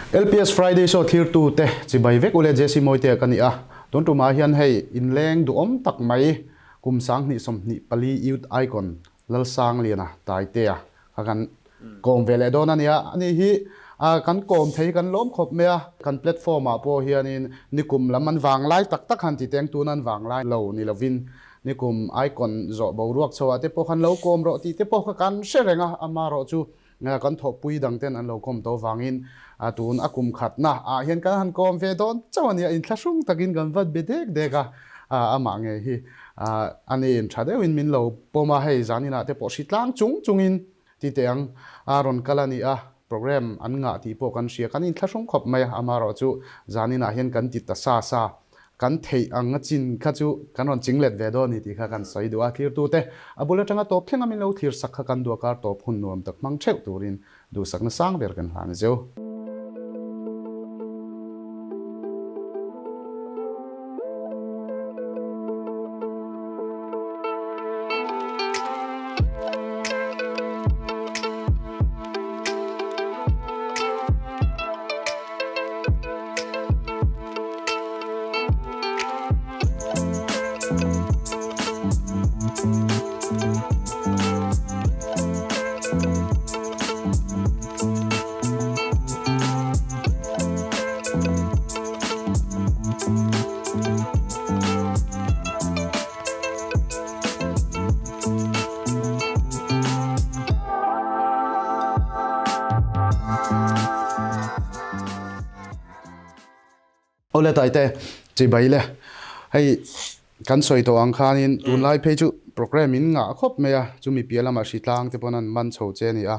LPS Friday Show thlirtute chibai vek ule JC Mawitea ka ni a, tun tumah hian hei inleng duhawm tak mai kum 2024 Youth Icon Lalsangliana Taitea kha kan kawm ve leh dawn a nia. Ani hi kan kawm thei hi kan lawm khawp mai a, kan platform ah pawh hianin nikum lam an vanglai tak tak han ti teng tun an vanglai lo ni lovin nikum icon zawh boruak chho ah te pawh khan lo kawm rawh tih te pawh kha kan hre reng a, amaherawh chu kan thawhpui dang ten an lo kawm tawh vangin tun a kum khatna ah hian kan han kawm ve dawn chauh a nia, inthlahrung takin kan vat be dek dek a, amah ngei hi ani in tha deuhin min lo pawm a, hei zaninah te pawh hritlang chung chungin ti teh ang a rawn kal a ni a, program an ngah tih pawh kan hria, kan inthlahrung khawp mai a, amaherawh chu zaninah hian kan ti ta sa sa. Kan theih ang a chin kha chu kan rawn ching let ve dawn a ni tih kha kan sawi duh a, thlirtute a bul atanga tawp thleng a min lo thlir sak kha kan duh a kar tawp hun nuam tak hmang theuh turin duhsakna sang ber kan hlan a zeu. Awle Taite, chibai le. Hei kan sawi tawh ang khanin tunlai phei chu program in ngah khawp mai a, chumi piah lamah hritlang te pawn an man chho che a ni a,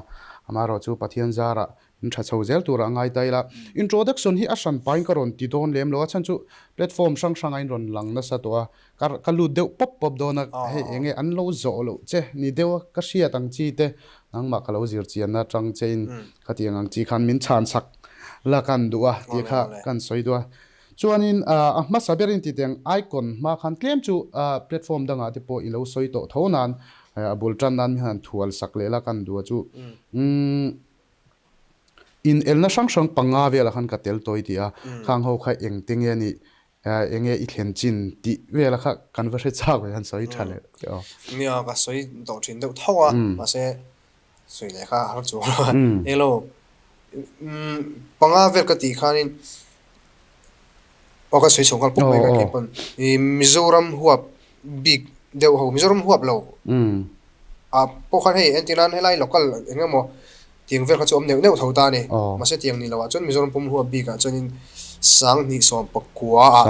amaherawh chu Pathian zarah in tha chho zel turah a ngai ta ila. Introduction hi a hran pain ka rawn ti dawn lem lo a, chhan chu platform hrang hrangah in rawn lang nasa tawh a, ka ka lut deuh pawp pawp dawn a, hei enge an lo zawh loh che ni deuh a ka hriat ang chi te nangmah ka lo zir chianna atang che in khatiang ang chi khan min chhan chak la kan duh a tih kha kan sawi duh a. Chuanin a hmasa berin ti teng icon hma khan tlem chu platform dangah te pawh i lo sawi tawh tho nan a bul tan nan mi han thual sak leh la kan duh a chu in elna hrang hrang panga velah khan ka tel tawi tih a, khang ho kha eng te nge nih enge i thlen chin tih vela kha kan va hre chak ve han sawi tha leh teh aw. Nia ka sawi tawh thin deuh tho a, mahse sawi leh kha a har chuang lo a. Englo panga vel ka tih khanin aw ka sawi chho nghal pawp mai ka tih pawn Mizoram huap bik deuh ho Mizoram huap lo ah pawh khan hei entir nan helai local eng emaw tiang vel kha chu awm neuh neuh tho ta a ni mahse tiang ni loh ah chuan Mizoram pum huap bik ah chuanin 2019 ah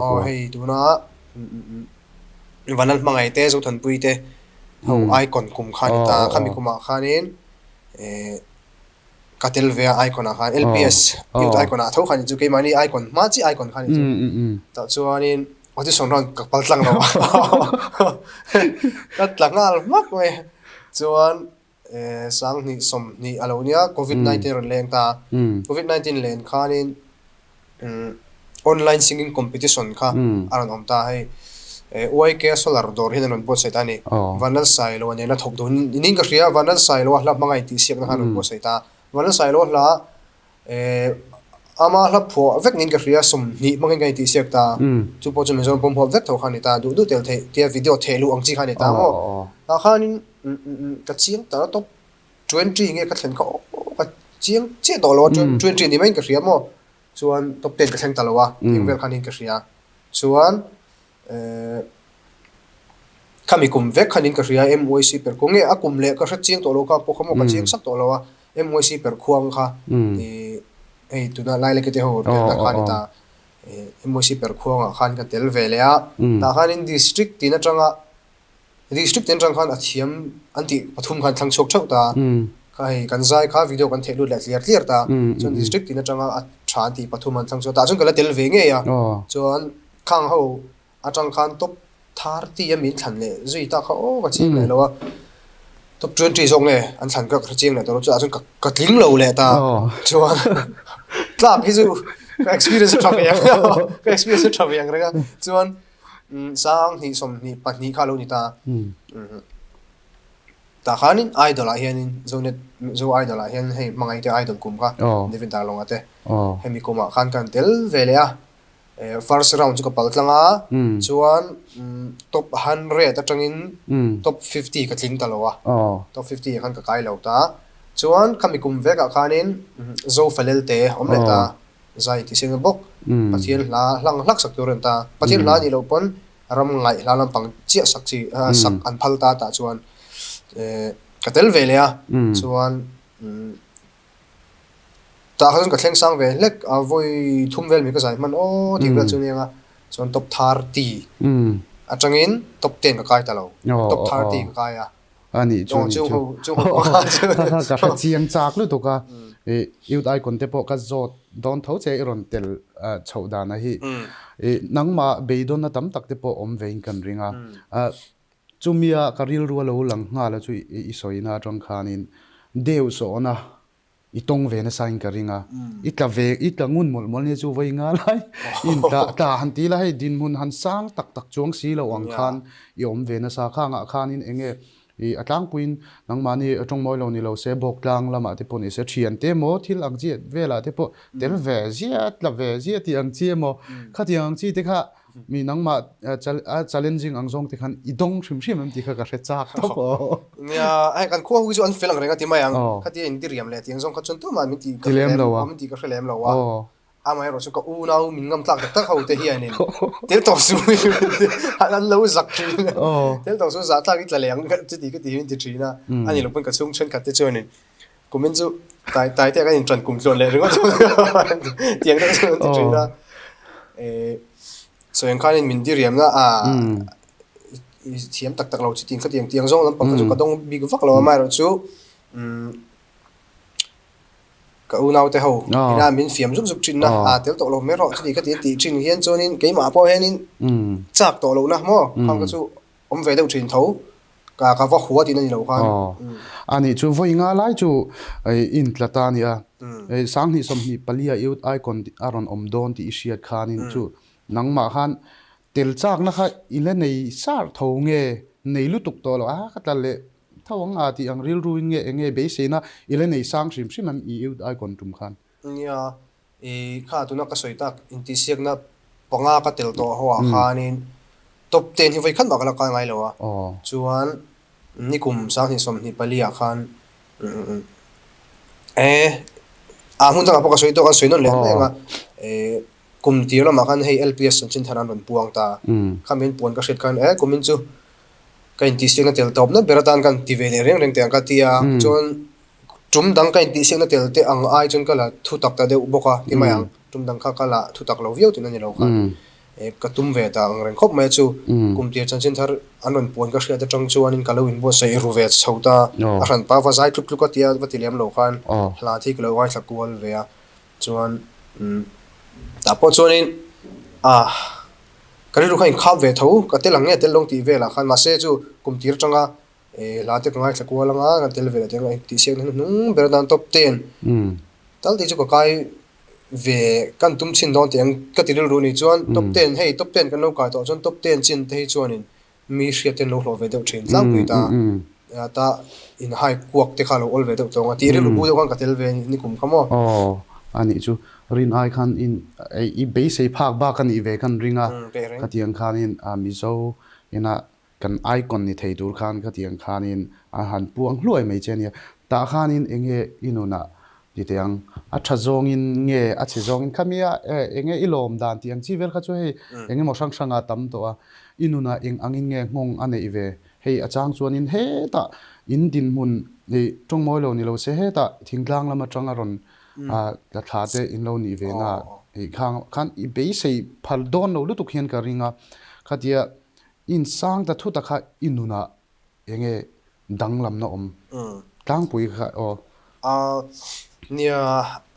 aw hei tuna Vanlalhmangaih te Zothanpui te ho icon kum kha a ni ta khami kumah khanin eh Ka tel ve a icon ah khan LPS youth icon ah tho khan chu keimahni icon hma chi icon khan chu tah chuanin audition round ka pal tlang lo ka tla nghal hmak mai chuan 2020 a lo nia covid 19 rawn leng ta covid 19 len khanin online singing competition kha a rawn awm ta hei YK solar dawr hian an rawn buatsaih ta a ni. Vanlalsailoa nena thawk dun niin ka hria Vanlalsailoa hla hmangaih tih siakna kha an rawn buatsaih ta. Vanlalsailoa hla ama hla phuah vek niin ka hria 20 hmangin ka intih siak ta. Chu pawh chu Mizoram pawm huap vek tho kha a ni ta duh duh tel theih tia video theh luh ang chi kha a ni ta maw. Tah khanin ka chiang ta tawp. 20 nge ka thlen kha aw ka chiang chiah tawh lo a 20 ni maiin ka hria maw chuan top 10 ka thleng ta lo a eng vel khanin ka hria chuan eh khami kum vek khanin ka hria MYC per khuang nge a kum leh ka hre chiang tawh lo kha pawh kha maw ka chiang sak tawh lo a MYC per khuang kha ih hei tuna Lailaki te ho telna kha a ni ta MYC per khuangah khan ka tel ve leh a tah khanin district tin atanga District ten rang khan a thiam an tih pathum khan thlang chhuak theuh ta. Kha hei kan zai kha video kan theih lut leh tliar tliar ta. Chuan district tin atanga a tha an tih pathum an thlang chhuak ta. Tah chuan ka la tel ve ngei a. Chuan khang ho atang khan top 30 a min thlan leh zui ta kha aw ka chiang leh lo a. Top 20 zawk nge an thlan ka hre chiang leh tawh lo. Chutah chuan ka tling lo leh ta. Chuan tlak hi chu ka experience a tha ve ang ka experience a tha ve ang reng a. Chuan 2022 kha a lo ni ta. Tah khanin Idol ah hianin Zonet Zo Idol ah hian hei hmangaihte Idol kum kha David Darlawnga te hemi kumah khan ka han tel ve leh a. First round chu ka pal tlang a, chuan top 100 atangin top 50 ka tling ta lo a, top 50 ah khan ka kai lo ta. Chuan khami kum vekah khanin Zofalel te awm leh ta, zai ti seng bawk, Pathian hla hlang hlak sak tur a ni ta. Pathian hla nih loh pawn ram ngaih hla lampang chiah sak chi sak an phal ta tah chuan ka tel ve leh a, chuan Tah kha chuan ka thleng sang ve hlek a, vawi thum vel mi ka zai hman aw tih vel chu nia nga, chuan top 30 atangin top 10 ka kai ta lo, top 30 ka kai a. A nih chu a nih chu. Ka hre chiang chak lutuk a, Youth Icon te pawh ka zawt dawn tho che i rawn tel chhoh dana hi. Nangmah beidawnna tam tak te pawh awm vein kan ring a, Chumia ka rilru a lo lang nghal a chu i sawina atang khanin deuh sawhna i tawng ve nasa in ka ring a, i tla ve i tla ngun mawlh mawlh nia chu vawi nga lai in tla tla han ti la hei dinhmun han sang tak tak chuang si lo ang khan i awm ve nasa khangah khanin eng nge i a tlangpuiin nangmahni tawng mawi lo ni lo se bawktlang lamah te pawh ni se thian te emaw thil ang chi velah te pawh tel ve zia tla ve zia tih ang chi emaw khatiang ang chi te kha Mi nangmah a challenging ang zawng te khan i dawng hrim hrim em tih kha ka hre chak tawp aw. Nia, hei kan khua ho hi chu an fel ang reng a ti mai ang. Khatia in diriam leh tih ang zawng kha chuan tumah min tih ka hre lem lo, min tih ka hre lem lo a. Amaherawh chu ka unau min ngam tlak tak tak ho te hianin tel tawh su an lo zak thin a, tel tawh su zah tlak i tla leh ang chuti ka ti hi min ti thin a, a ni lo pawn ka chhung thenkhat te chuanin Kumin chu tai tai te kan intran kum tluan leh ringawt tiang deuh chuan an ti thin a. Eh sawi ang khanin min diriamna a i thiam tak tak lo chu tin khatiang tiang zawng lampang kha chu ka dawng bik vak lo a amaherawh chu umm ka unau te ho ina min fiam zuk zuk thin a a tel tawh lo mai rawh chuti khati an tih thin hian chuanin keimah pawh hianin chak tawh lohna maw khang kha chu awm ve deuh thin tho. Ka ka va hua tihna ni lo khan. Aw. A nih chu vawi nga lai chu in tla ta a nia. 20 24 a Youth Icon a rawn awm dawn tih i hriat khanin chu nangmah khan tel chakna kha i la nei sar tho nge nei lutuk tawh lo a ka tla leh tho ang a tih ang rilru in nge eng nge beiseina i la nei sang hrim hrim em i Youth Icon tum khan. Nia, i kha tuna ka sawi tak intihsiakna panga ka tel tawh ho ah khanin top 10 hi vawi khat mah ka la kal ngai lo a, chuan nikum 2024 ah khan e ah hmun dangah pawh ka sawi tawh kan sawi nawn leh mai ang a, e kum tir lamah khan hei LPS chanchin thar an rawn puang ta, khami an puan ka hriat khan e kumin chu ka intihsiakna tel tawpna ber atan kan ti ve leh reng reng teh ang ka ti a, chuan Tum dang ka intihsiakna tel te ang ai chuan ka la thu tak ta deuh bawk a ti mai ang. Tum dang kha ka la thu tak lo viau tihna ni lo khan ka tum ve ta ang reng khawp mai a chu. Kum tir chanchin thar an rawn puan ka hriat atang chuanin ka lo inbuatsaih ru ve chho ta. A hranpa va zai tluk tluk a tia va ti lem lo khan hla thi ka lo ngaithla kual ve a. Chuan tah pawh chuanin ah ka rilru kha inkhap ve tho ka tel ang nge tel lo ang tih velah khan mahse chu kum tir atanga E hla te ka ngaithla kual anga ka tel ve leh teng a intihsiakna hnuhnung ber atan top 10 tal tih chu ka kai ve kan tum chhin dawn tih ang ka ti rilru anih chuan top 10 hei top 10 kan lo kai tawh chuan top 10 chin te hi chuanin mi hriat te an lo hlawh ve deuh thin tlangpui ta ta in hai kuak te kha a lo awl ve deuh tawng a tih rilru bu deuh khan ka tel ve ni kum kha maw. Aw anih chu rin ai khan in i beisei phak bak anih ve khan ring a khatiang khanin Mizo ina Kan icon ni thei tur khan khatiang khanin a han puang hluai mai che a nia. Tah khanin eng nge i nunah ti teh ang, a tha zawngin nge a chhe zawngin khamia eng nge i lawm dan tih ang chi vel kha chu hei eng emaw hrang hranga tam tawh a, i nunah eng angin nge nghawng a neih ve. Hei a chang chuanin hetah in dinhmun i tawng mawi lo ni lo se hetah thingtlang lam atanga rawn tla thla te in lo nih ve na khang khan i beisei phal dawn lo lutuk hian ka ring a, khatia Insang ta thuta kha i nunah eng nge danglamna awm tlangpui kha aw? A, nia,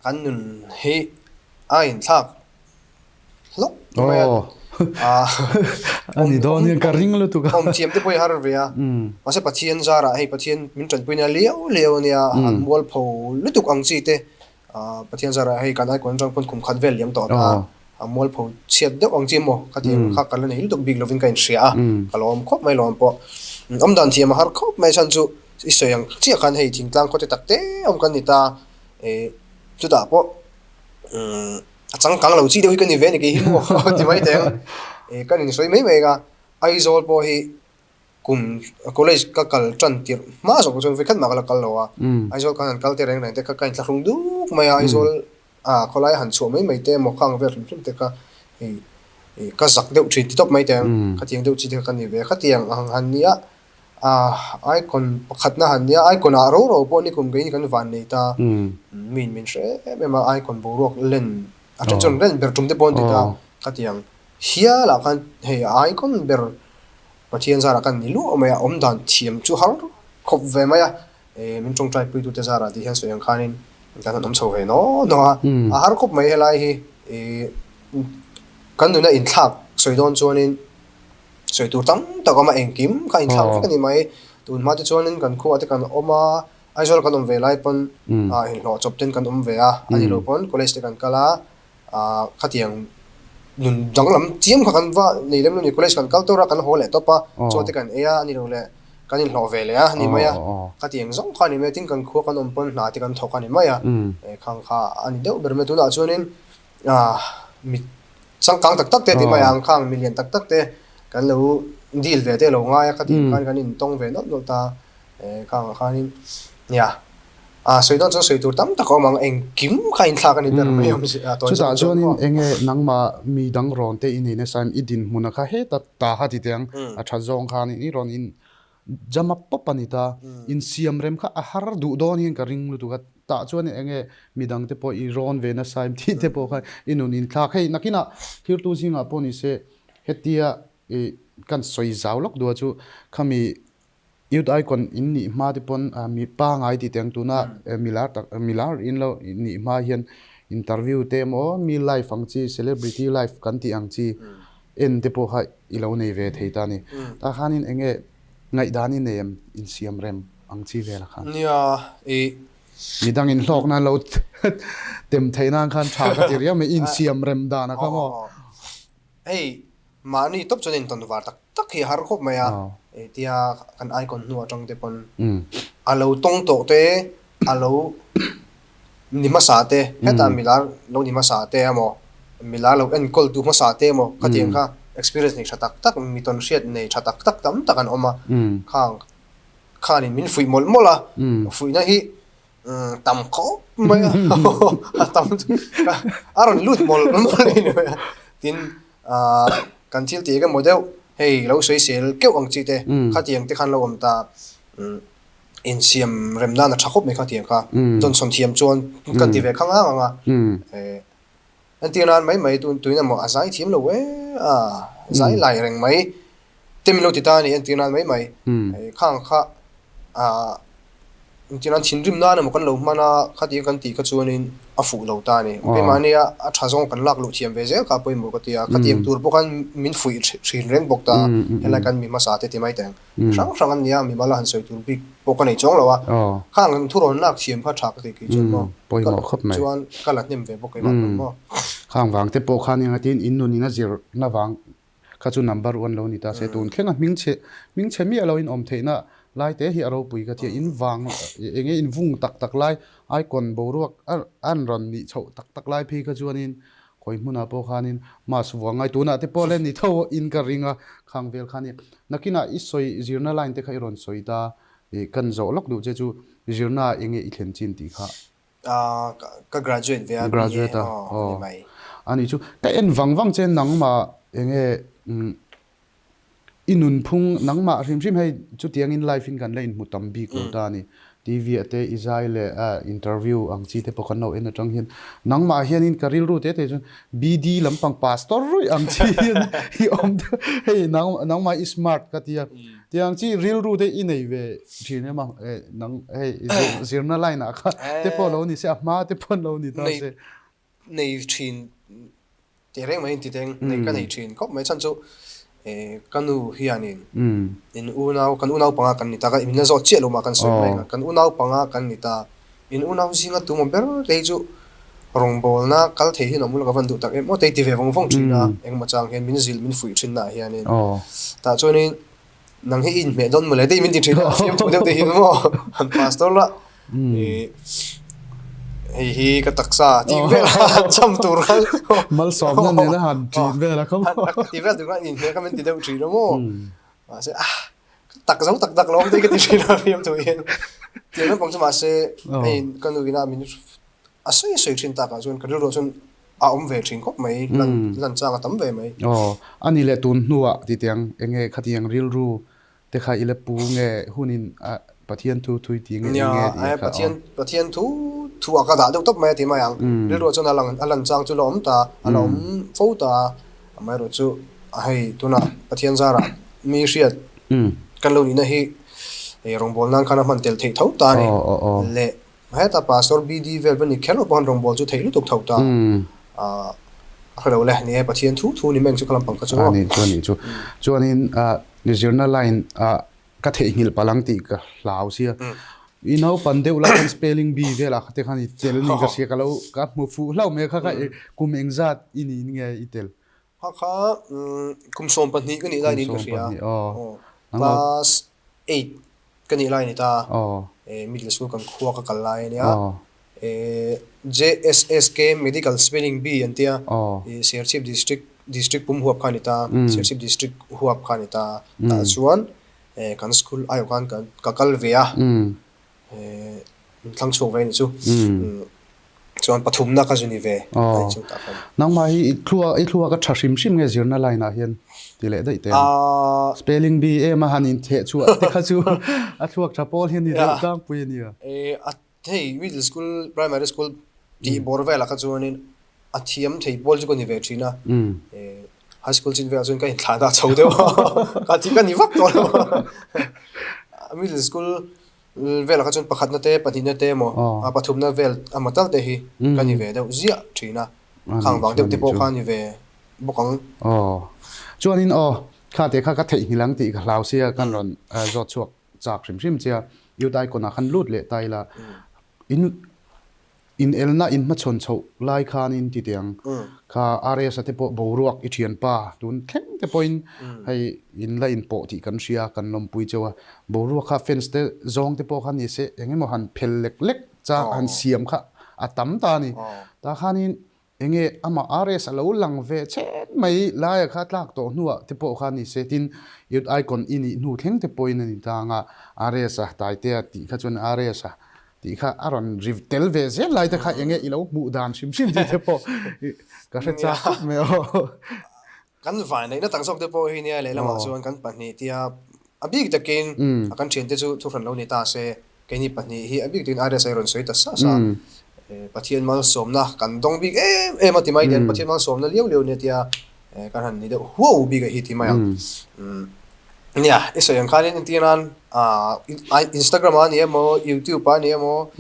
kan nun hi a inthlak hlawk mai a. A ni dawn hian ka ring lutuk a. Awm thiam te pawh i har ve a. Mahse Pathian zarah hei Pathian min tanpuina liau liau a nia, an mualpho lutuk ang chi te Pathian zarah hei kan icon atang pawn kum khat vel liam tawh ta a mualpho chhiat deuh ang chi maw ka tih kha ka la nei lutuk bik lovin ka inhria a ka lawm khawp mai lawm pawh awm dan thiam a har khawp mai chhan chu. i sawi ang chiah khan hei thingtlang khaw te tak te awm kan ni ta eh chutah pawh umm a changkang lo chi deuh hi ka ni ve a ni kei hi maw ti mai teh ang eh ka insawi mai mai a Aizawl pawh hi kum college ka kal tan tirh hma zawk pawh chuan vekhat mah ka la kal lo a Aizawl khan han kal te reng reng te kha ka inthlahrung duk mai a Aizawl ah khawlai han chhuah mai mai te emaw khang vel hrim hrim te kha hei ih ka zak deuh thin ti tawp mai teh ang khatiang deuh chi te kha ka ni ve khatiang ang han nia ah icon pakhatna han nia icon ah ro ro pawh nikum keini kan van nei ta miin min hre em em a icon boruak len a then chuan len ber tum te pawh an ti ta khatiang hial ah khan hei icon ber Pathian zarah kan ni luah mai a awm dan thiam chu har khawp ve mai a. Eh min tawngtai puitute zarah tih hian sawi ang khanin kan han awm chho ve naw naw a, a har khawp mai helai hi eh kan nuna inthlak sawi dawn chuanin sawi tur tam tak a awm a, engkim kha inthlak vek a ni mai. Tun hma te chuanin kan khuaah te kan awm a, Aizawl kan awm ve lai pawn ah inhlawh chawp ten kan awm ve a, a ni lo pawn college te kan kal a, Ahh khatiang nun danglam chiam kha kan va nei lem lo ni college kan kal tur a kan haw leh tawp a chaw te kan ei a ani lo leh kan inhlawh ve leh a ni mai a khatiang zawng kha a ni mai a tin kan khua kan awm pawn hna te kan thawk a ni mai a khang kha a ni deuh ber mai tunah chuanin ahh mi changkang tak tak te ti mai ang khang milian tak tak te kan lo deal ve te lo ngai a khatiang khan kan intawng ve nawlh nawlh ta khangah khanin nia. A sawi dawn chuan sawi tur tam tak a awm ang, engkim kha inthlak a ni ber mai awm si a, tawi Chutah chuanin eng nge nangmah mi dang rawn te i nei nasa em, i dinhmun a kha heta ta kha ti teh ang, a tha zawng khan i rawn in jam up pawp a ni ta, insiam rem kha a har duh dawn hian ka ring lutuk a, tah chuanin eng nge mi dang te pawh i rawn ve nasa em tih te pawh kha i nun inthlak, hei nakinah thirtu zingah pawh ni se hetia i kan sawi zau lawk duh a chu khami Youth Icon in nih hma te pawn mi pangai tih teng tuna mi lar tak mi lar in lo nih hma hian interview te emaw mi life ang chi celebrity life kan tih ang chi en te pawh kha i lo nei ve thei ta a ni. Tah khanin eng nge ngaihdan i nei em insiam rem ang chi velah khan? Nia i. Midang inhlawkna lo tem theih nan khan tha ka ti riau mai insiam rem dan a kha maw? Hei Mahni tawp chuan intawn var tak tak hi a har khawp mai a, tia kan icon hnu atang te pawn a lo tawng tawh te, a lo ni hmasa te, hetah milar lo ni hmasa te emaw, milar lo enkawl tu hmasa te emaw khatiang kha experience nei tha tak tak, mi tawn hriat nei tha tak tak tam tak an awm a, khang khanin min fuih mawlh mawlh a, fuihna hi Tam khawp mai a, a tam a rawn lut mawlh mawlh a ni mai a. Tin, kan thil tih emaw deuh hei lo sawisel keuh ang chi te khatiang te khan lo awm ta, insiam rem nan a tha khawp mai khatiang kha. Dawnsawn thiam chuan kan ti ve khang ang ang a. Entir nan mai mai tuin emaw a zai thiam lo e a, zai lai reng mai te min lo ti ta a ni entir nan mai mai. Khang kha ah entir nan thinrim nan emaw kan lo hman a, khatiang kan tih kha chuanin a fuh lo ta a ni. Keimahnia a tha zawng kan lak luh thiam ve zel kha a pawimawh ka ti a, khatiang tur pawh khan min fuih thin reng bawk ta, helai kan mi hmasa te ti mai teh ang. Hrang hrang an nia, mimal a han sawi tur bik pawh ka nei chuang lo a, khang an thurawn lak thiam kha tha ka ti kei chuan maw, chuan ka la hnem ve bawk keimah pawn maw. Khang vang te pawh khan eng atin in nun in a zir na vang kha chu number one lo ni ta se, tun thleng a hming chhe hming chhe miah lo in awm theih na lai te hi a ropui ka tia, in vang eng nge in vung tak tak lai icon boruak an rawn nih chhoh tak tak lai phei kha chuan in Khawi hmunah pawh khanin mask vuah ngai tunah te pawh le ni tho in ka ring a, khang vel khan i nakinah i sawi zirna line te kha i rawn sawi ta i kan zawh lawk duh che chu zirna ah enge i thlen chin tih kha. Ahh ka graduate ve a, Graduate a, aw ni mai. Ani chu ka en vang vang che nangmah enge I nunphung nangmah hrim hrim hei chutiangin live in kan la inhmu tam bik lo ta a ni. TV ah te i zai leh interview ang chi te pawh kan lo en atang hian nangmah hianin ka rilru te te chuan BD lampang pastor ruih ang chi hian i awm deuh hei nangmah i smart ka tia tiang chi rilru te i nei ve thin em a nang hei zirna line ah kha te pawh lo ni se a hma te pawh lo ni ta se. Nei thin teh reng mai inti teng nei ka nei thin khawp mai chhan chu eh ka nu hianin in unau kan unau panga kan ni ta ka min la zawt chiah lo mah kan sawi mai ang a kan unau panga kan ni ta in unau zinga tuma ber te hi chu rawngbawlna kal thei hian awm ula ka van duh tak em aw te hi ti ve vawng vawng thin a engemaw chang hian min zilh min fuih thin naah hianin tah chuanin. Nang hi i inhmeh dawn mawle te min ti thin a, fiamthu deuh te hian maw han pastor la ih hei hi ka taksa tih vel a han cham tur kha Malsawmna nena han ṭin vel a kha maw. Tih vel tur kha inhmeh kha min ti deuh thin a maw. Mahse ah ka tak zo tak tak lo awm te ka ti thin a fiamthu hian. Tiang naupang chu mahse hei ka nu ina min a sawi sawi thin takah chuan ka rilruah chuan A awm ve thin khawp mai, lan lan chang a tam ve mai. Aw, a ni leh tun hnuah titiang eng nge khatiang rilru te kha i la pu nge hunin a Pathian thu thui ti nge eng nge tih kha aw. Pathian Pathian thu thu ah ka dah deuh tawp mai a ti mai ang. Rilruah chuan a lang a lan chang chu la awm ta, a la awm fo ta. Amaherawh chu hei tunah Pathian zarah mi hriat kan lo nihna hi rawngbâwl nan khan a hman tel theih tho ta a ni. Leh Heta Pastor BD vel va ni kher lo pawh han rawngbawl chu theih lutuk tho ta. A hre lo le, ni e, Pathian thu thu ni meng chu ka lampang ka chu maw? A nih chu, a nih chu. Chuanin zirna line ah ka theihnghilh palh ang tih ka hlau sia. I naupan deuh lai khan spelling bee velah kha te khan i tel ni ka hria, ka lo ka hmu fuh hlauh mai a, kha kha kum engzat i niin nge i tel? Kha kha kum 12 ka nih lai niin ka hria. Class 8 Ka nih lai a ni ta. Middle school kan khua ka kal lai a nia. JSSK Medical Spelling Bee an tia. Serchhip District District pum huap kha a ni ta. Serchhip District huap kha a ni ta. Tah chuan kan school aiawh khan ka kal ve a. Min thlang chhuak ve a nih chu. Chuan pathumna ka zu ni ve a nih chu tah khan. Nangmah hi i thlua i thlua ka tha hrim hrim nge zirna line ah hian ti leh daih teh ang. Spelling bee em a han intheh chhuah te kha chu a thluak tha pawl hi a ni deuh tlangpui a nia. A hei middle school primary school tih bawr velah kha chuanin a thiam thei pawl chu ka ni ve thin a. High school chin velah chuan ka inthlah dah chho deuh a ka ti ka ni vak tawh lo a. Middle school Velah kha chuan pakhatna te, pahnihna te emaw, a pathumna vel emaw tal te hi ka ni ve deuh ziah thin a, khang vang deuh te pawh kha a ni ve bawk ang. Aw, chuanin aw, kha te kha ka theihnghilh ang tih ka hlau sia kan rawn zawt chhuak chak hrim hrim che a, Youth Icon ah khan lut leh ta ila, in Inelna inhmachhawn chhoh lai khanin ti teh ang. Kha RS-a te pawh boruak i thianpa tun thleng te pawhin hei in la inpawh tih kan hria kan lawmpui cheu a. Boruak kha fans te zawng te pawh kha ni se eng emaw han phel lek lek chak han siam kha a tam ta a ni. Tah khanin enge amah RS a lo lang ve chhen mai laia kha tlak tawh hnuah te pawh kha ni se tin Youth Icon i nih hnu thleng te pawhin a ni ta ang a. RS-a Taitea tih kha chuan RS-a Tih kha a rawn ri tel ve zel lai te kha eng nge i lo hmuh dan hrim hrim tih te pawh ka hre chak khawp mai aw. Kan vainneihna tak zawk te pawh hi nia lehlamah chuan kan pahnih tia a bik takin a kan thiante chu thuhran lo ni ta se keini pahnih hi a bik takin RSI rawn sawi ta sa sa Pathian malsawmna kan dawng bik em em a ti mai hian Pathian malsawmna liau liau nia tia kan han ni deuh huau bik a hi ti mai ang. Nia, i sawi ang khanin entir nan Instagram ah a ni emaw, YouTube ah a ni emaw,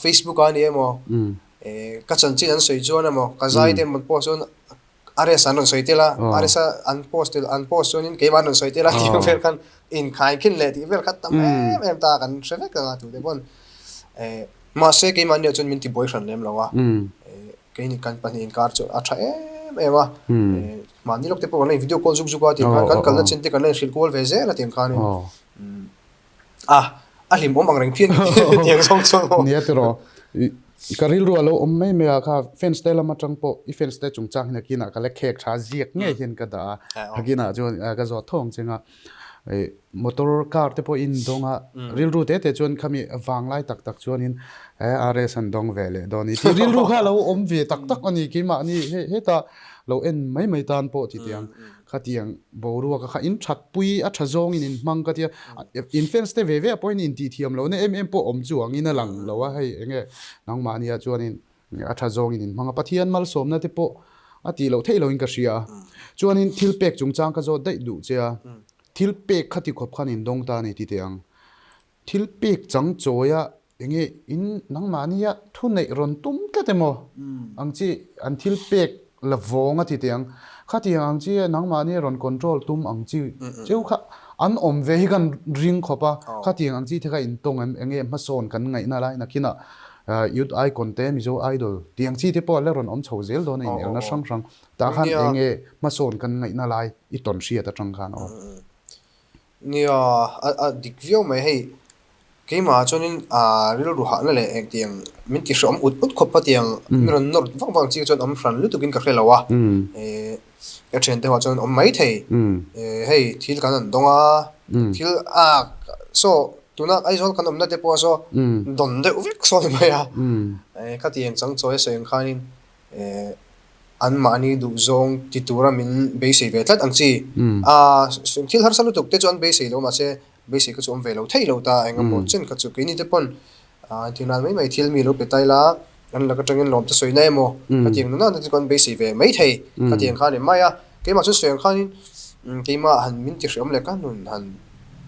Facebook ah a ni emaw, ka chanchin an sawi chuan emaw, ka zai te emaw post chuan RS an rawn sawi tel a, RS a an post tel an post chuanin keimah an rawn sawi tel a tih vel khan inkhaikhin leh tih vel kha tam em em ta kan hre vek ang a tute pawn. Mahse keimahni ah chuan min tibuai hran lem lo a. Keini kan pahnih inkar chu a tha em em a, mahni lawk te pawh kan la in video call zuk zuk a tih khan kan kalna chin te kan la inhrilh kual ve zel a tih ang khanin a a hlimawm ang reng phian tiang zawng chuan maw. Nia tiraw, ka rilru a lo awm mai mai a kha fans te lam atang pawh i fans te chungchang hian akinah ka la khek tha ziak ngei hian ka dah a, akinah chuan ka zawt tho ang cheng a. Motor car te pawh in dawng a, rilru te te chuan khami vanglai tak tak chuanin he RS an dawng ve leh dawn a ni tih rilru kha a lo awm ve tak tak a ni keimahni heta lo en mai mai tan pawh ti tiang khatiang boruak kha in that pui a tha zawngin in hmang ka tia in fans te ve ve ah pawhin in tih thiam lohna em em pawh awm chuangin a lang lo a hei enge nangmahni ah chuanin A tha zawngin in hmang a, Pathian malsawmna te pawh a tih loh theih loin ka hria a. Chuanin thil pek chungchang ka zawt daih duh che a, thil pek kha ti khawp khan in dawng ta a ni ti teh ang. Thil pek chang chawia enge in nangmahnia thu neih rawn tum tlat emaw ang chi an thil pek la vawng a ti teh ang. Khatiang ang chi nangmahnia rawn control tum ang chi cheu kha an awm ve hi kan ring khawp a, khatiang ang chi te kha in tawng em enge hmasawn kan ngaihna lai nakinah Youth Icon te, Mizo Idol tih ang chi te pawh a la rawn awm chho zel dawn a inelna hrang hrang. Tah khan eng nge hmasawn kan ngaihna lai i tawn hriat atang khan aw. Nia, a dik viau mai hei. Keimah chuanin rilru hahna leh engtiang min ti hreawm ut ut khawp khatiang min rawn nawr vak vak ang chi chuan awm hran lutukin ka hre lo a. Ka thiante ho ah chuan awm mai thei. Hei thil kan han dawng a, thil a saw tuna Aizawl kan awmna te pawh saw dawn deuh vek saw ni mai a. Khatiang changchawi a sawi ang khanin Anmahni duhzawng ti tura min beisei ve tlat ang chi. A thil harsa lutuk te chu an beisei lo mahse beisei kha chu awm ve lo thei lo ta eng emaw chen kha chu keini te pawn thil nan mai mai thil mi lo pe tai la an lak atangin lawm te sawi na emaw khatiang nana te chu kan beisei ve mai thei khatiang kha a ni mai a. Keimah chu sawi ang khanin keimah han min ti hreawm leh ka nun han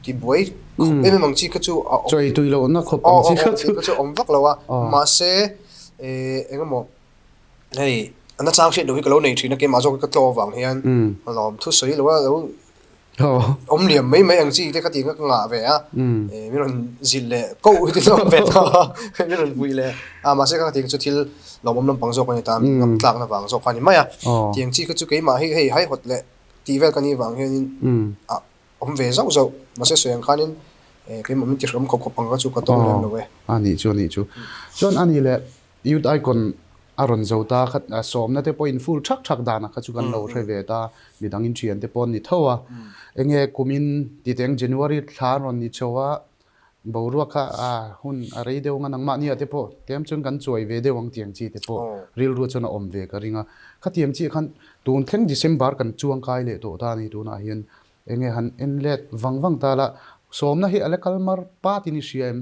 ti buai khawp em em ang chi kha chu a awm Chawi tui lohna khawp ang chi kha chu awm vak lo a mahse eng emaw Hei a nachang hriat loh hi ka lo nei thin a keimah zawk hi ka tlaw avang hian lawm thu sawi lo a lo awm liam mai mai ang chi te kha tih kha ka ngah ve a min rawn zilh leh koh hi te zawk ve ta min rawn vui leh a mahse kha tih chu thil lawmawm lampang zawk a ni ta ngam tlakna vang zawk kha a ni mai a tiang chi kha chu keimah hi hei haihawt leh tih vel ka nih vang hianin a awm ve zauh zauh mahse sawi ang khanin keimah min ti hreawm khawp khawp ang kha chu ka tawng lem lo e. A nih chu a nih chu chuan a nih leh Youth Icon a rawn zo ta kha sawmna te pawhin full thak thak danah kha chu kan lo hre ve ta, midang in thian te pawh an ni tho a. Enge kumin titeng January thla an rawn ni chho a, boruak kha a hun a rei deuh ang a, nangmahni ah te pawh tlem chuan kan chuai ve deuh ang tiang chi te pawh rilru chuan a awm ve ka ring a. Khatiang chiah khan tun thleng December kan chuang kai leh tawh ta a ni tunah hian enge han en let vang vang ta la, sawmna hi a la kal mar pat in i hria em?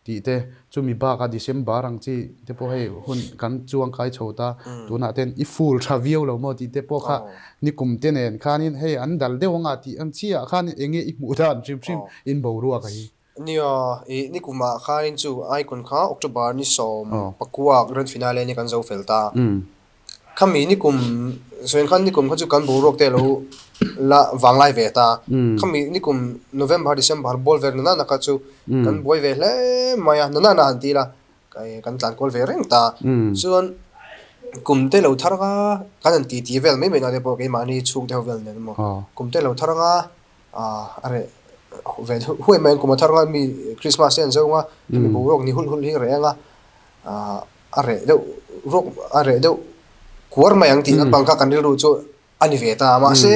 Tih te, chumi bakah December ang chi te pawh hei hun kan chuang kai chho ta, tunah ten i full tha viau lo maw tih te pawh kha nikum te nen khanin hei an dal deuh anga tih ang chiah khan eng nge i hmuh dan hrim hrim in boruak a hi. Nia, i nikumah khanin chu Icon kha October ni 19 grand finale ni kan zo fel ta. Khami nikum sawiin khan nikum kha chu kan boruak te alo la vanglai ve ta. Khami nikum November December ball vel nana na kha chu kan buai ve hle mai a, nana na han ti ila kan tlan kual ve reng ta. Chuan kum te lo thar anga kan han titi vel mai mai na te pawh keimahni chhungte ho vel nen emaw kum te lo thar anga a reh ve huai mai ang kum a thar anga mi Christmas te an zo anga hemi boruak ni hulh hulh hi a reh anga a reh deuh ruak a reh deuh kuar mai ang tih lampang kha kan rilru chu a ni ve ta mahse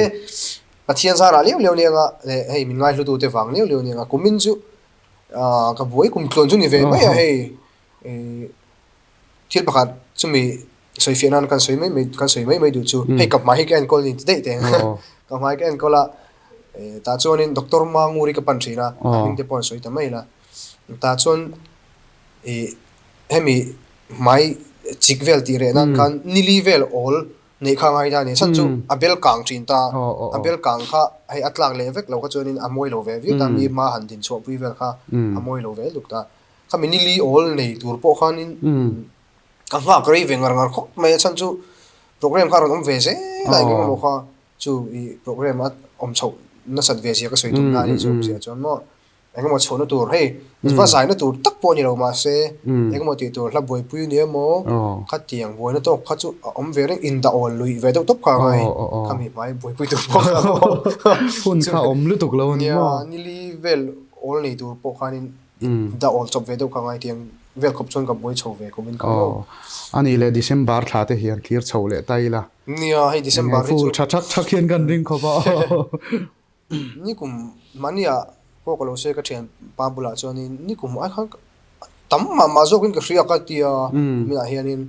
Pathian zarah liau liau nia nga leh hei min ngaihlutu te vang liau liau nia nga kumin chu ah ka buai kum tluan chu ni ve mai a hei ih thil pakhat chumi sawifiah nan kan sawi mai mai kan sawi mai mai duh chu hei ka hmai hi ka enkawl ni ti daih teh ka hmai ka enkawl a tah chuanin doctor Manguri ka pan thin a a hming te pawh an sawi ta mai la tah chuan ih hemi hmai chik vel tih reh nan khan nili vel awl neih kha ngai ta a ni. Chhan chu a bel kang thin ta, a bel kang kha hei a tlak leh vek lo kha chuanin a mawi lo ve viau ta, mi hma han din chhuah pui vel kha a mawi lo ve lutuk ta. Khami nili awl nei tur pawh khanin ka nghak rei ve ngar ngar khawp mai a, chhan chu program kha a rawn awm ve zel a engemaw kha chu ih program a awm chhoh nasat ve zia ka sawi tum na a nih chu awmzia chuan maw. Engemaw chhuahna tur hei va zaina tur tak pawh a ni lo mahse engemaw tih tur hla buaipui ni emaw khatiang buaina tawk kha chu a awm ve reng indah awl luih ve deuh tawp kha a ngai khami hmai buaipui tur pawh kha hun kha awm lutuk lo a ni maw? Nia nili vel awl nei tur pawh khanin indah awl chawp ve deuh kha a ngai tiang vel khawp chuan ka buai chho ve kum in ka maw. A nih leh December thla te hian thlir chho leh ta ila. Nia hei December hi chu tha thak thak hian kan ring khawp a. Nikum mahnia pawh ka lo sawi ka thian pa bulah chuanin nikum ai khan tam mah mah zawkin ka hria ka ti a kuminah hianin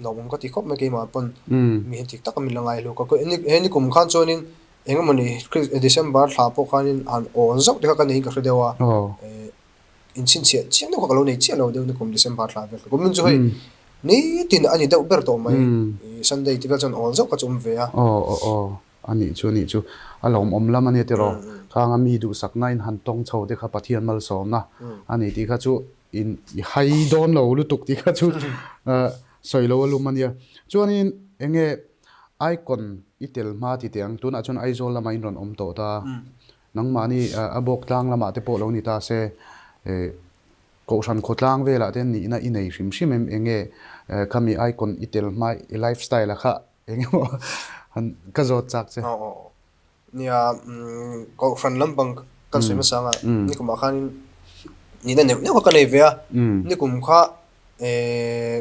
lawmawm ka ti khawp mai keimah pawn mi hian tik taka min la ngai hluk a he nikum khan chuanin eng emawni December thla pawh khanin han awn zauh te kha ka neiin ka hre deuh a inchhinchhiah chiang deuh kha ka lo nei chiah lo deuh nikum December thla vel kha kumin chu hei nitin a ni deuh ber tawh mai Sunday te vel chuan awn zauh kha chu awm ve a. A nih chu a nih chu. A lawmawm lam a nia tiraw. Khang a mi duhsakna in han tawng chho te kha Pathian malsawmna a ni tih kha chu in i hai dawn lo lutuk tih kha chu sawi lo a lum a nia. Chuanin eng nge Icon i tel hma ti teh ang, tunah chuan Aizawl lamah in rawn awm tawh ta. Nangmahni a bawk tlang lamah te pawh lo ni ta se Kohhran khawtlang velah te nihna i nei hrim hrim em? Eng nge khami Icon i tel hma i lifestyle a kha Eng emaw han ka zawt chak che. Aw aw. Nia, Kohhran lampang kan sawi hmasa ang a, nikumah khanin nihna neuh neuh kha ka nei ve a, nikum kha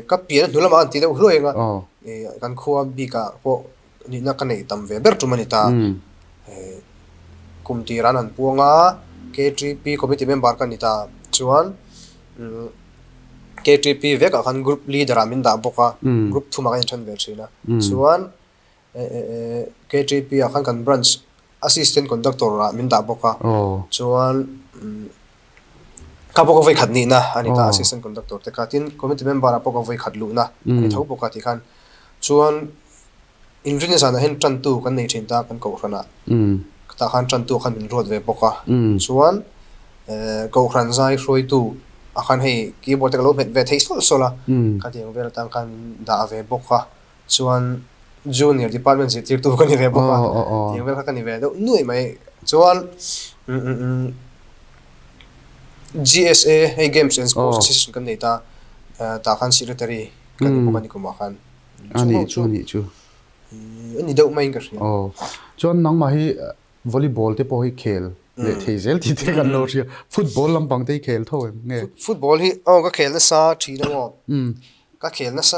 ka pian a hnu lamah an ti deuh hluai ang a, kan khua bikah pawh nihna ka neih tam ve ber tum a ni ta. Kum tir an han puang a, KTP committee member ka ni ta chuan KTP vekah khan group leader ah min dah bawk a, group thumah kan inthen ve thin a, chuan KTP ah khan kan branch assistant conductor ah min dah bawk a, chuan ka pawh ka vawi khat nihna a ni ta assistant conductor te kha, tin committee member ah pawh ka vawi khat luhna a ni tho bawk a tikhan chuan Inrinna zanah hian tantu kan nei thin ta kan kohhranah tah khan tantu khan min ruat ve bawk a, chuan kohhran zai hruaitu ah khan hei keyboard te ka lo hmet ve thei sawlh sawlh a, khatiang vel atang khan min dah ve bawk a, chuan junior department zirtirtu ka ni ve bawk a, tiang vel kha ka ni ve deuh nuai mai, chuan GSA hei games and sports association kan nei ta tah khan secretary ka ni bawk a ni kumah khan. A nih chu, a nih chu. A ni deuh maiin ka hria. Aw. Chuan nangmah hi volleyball te pawh hi khel leh thei zel tih te kan lo hria. Football lampang te hi khel tho em nge? Football hi aw ka khel nasa thin a maw. Ka khel nasa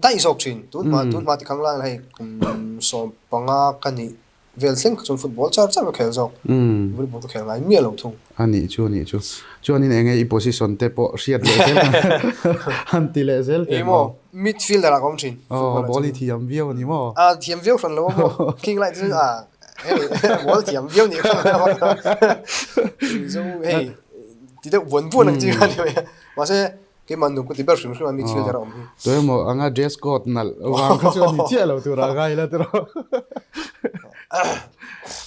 daih zawk thin. Tunhma tunhma tikhang laiin hei kum 15 ka nih Vel thleng kha chuan football char char ka khel zawk. Volleyball ka khel ngai miah lo thung. A nih chu, a nih chu. Chuanin enge i position te pawh hriat leh zel han ti leh zel teh maw? Midfielder ah ka awm thin. Aw, ball i thiam viau a ni maw? A thiam viau hran lo a maw? King light chu a hei ball thiam viau nih kha. Mizo hei ti deuh buan buan ang chi kha ni mai a. Mahse Keimah nuam ka ti ber hrim hrim a midfielder a awm hi. Tu emaw anga dress code nalh vang kha chu a ni chiah lo tur a ngai la tiraw.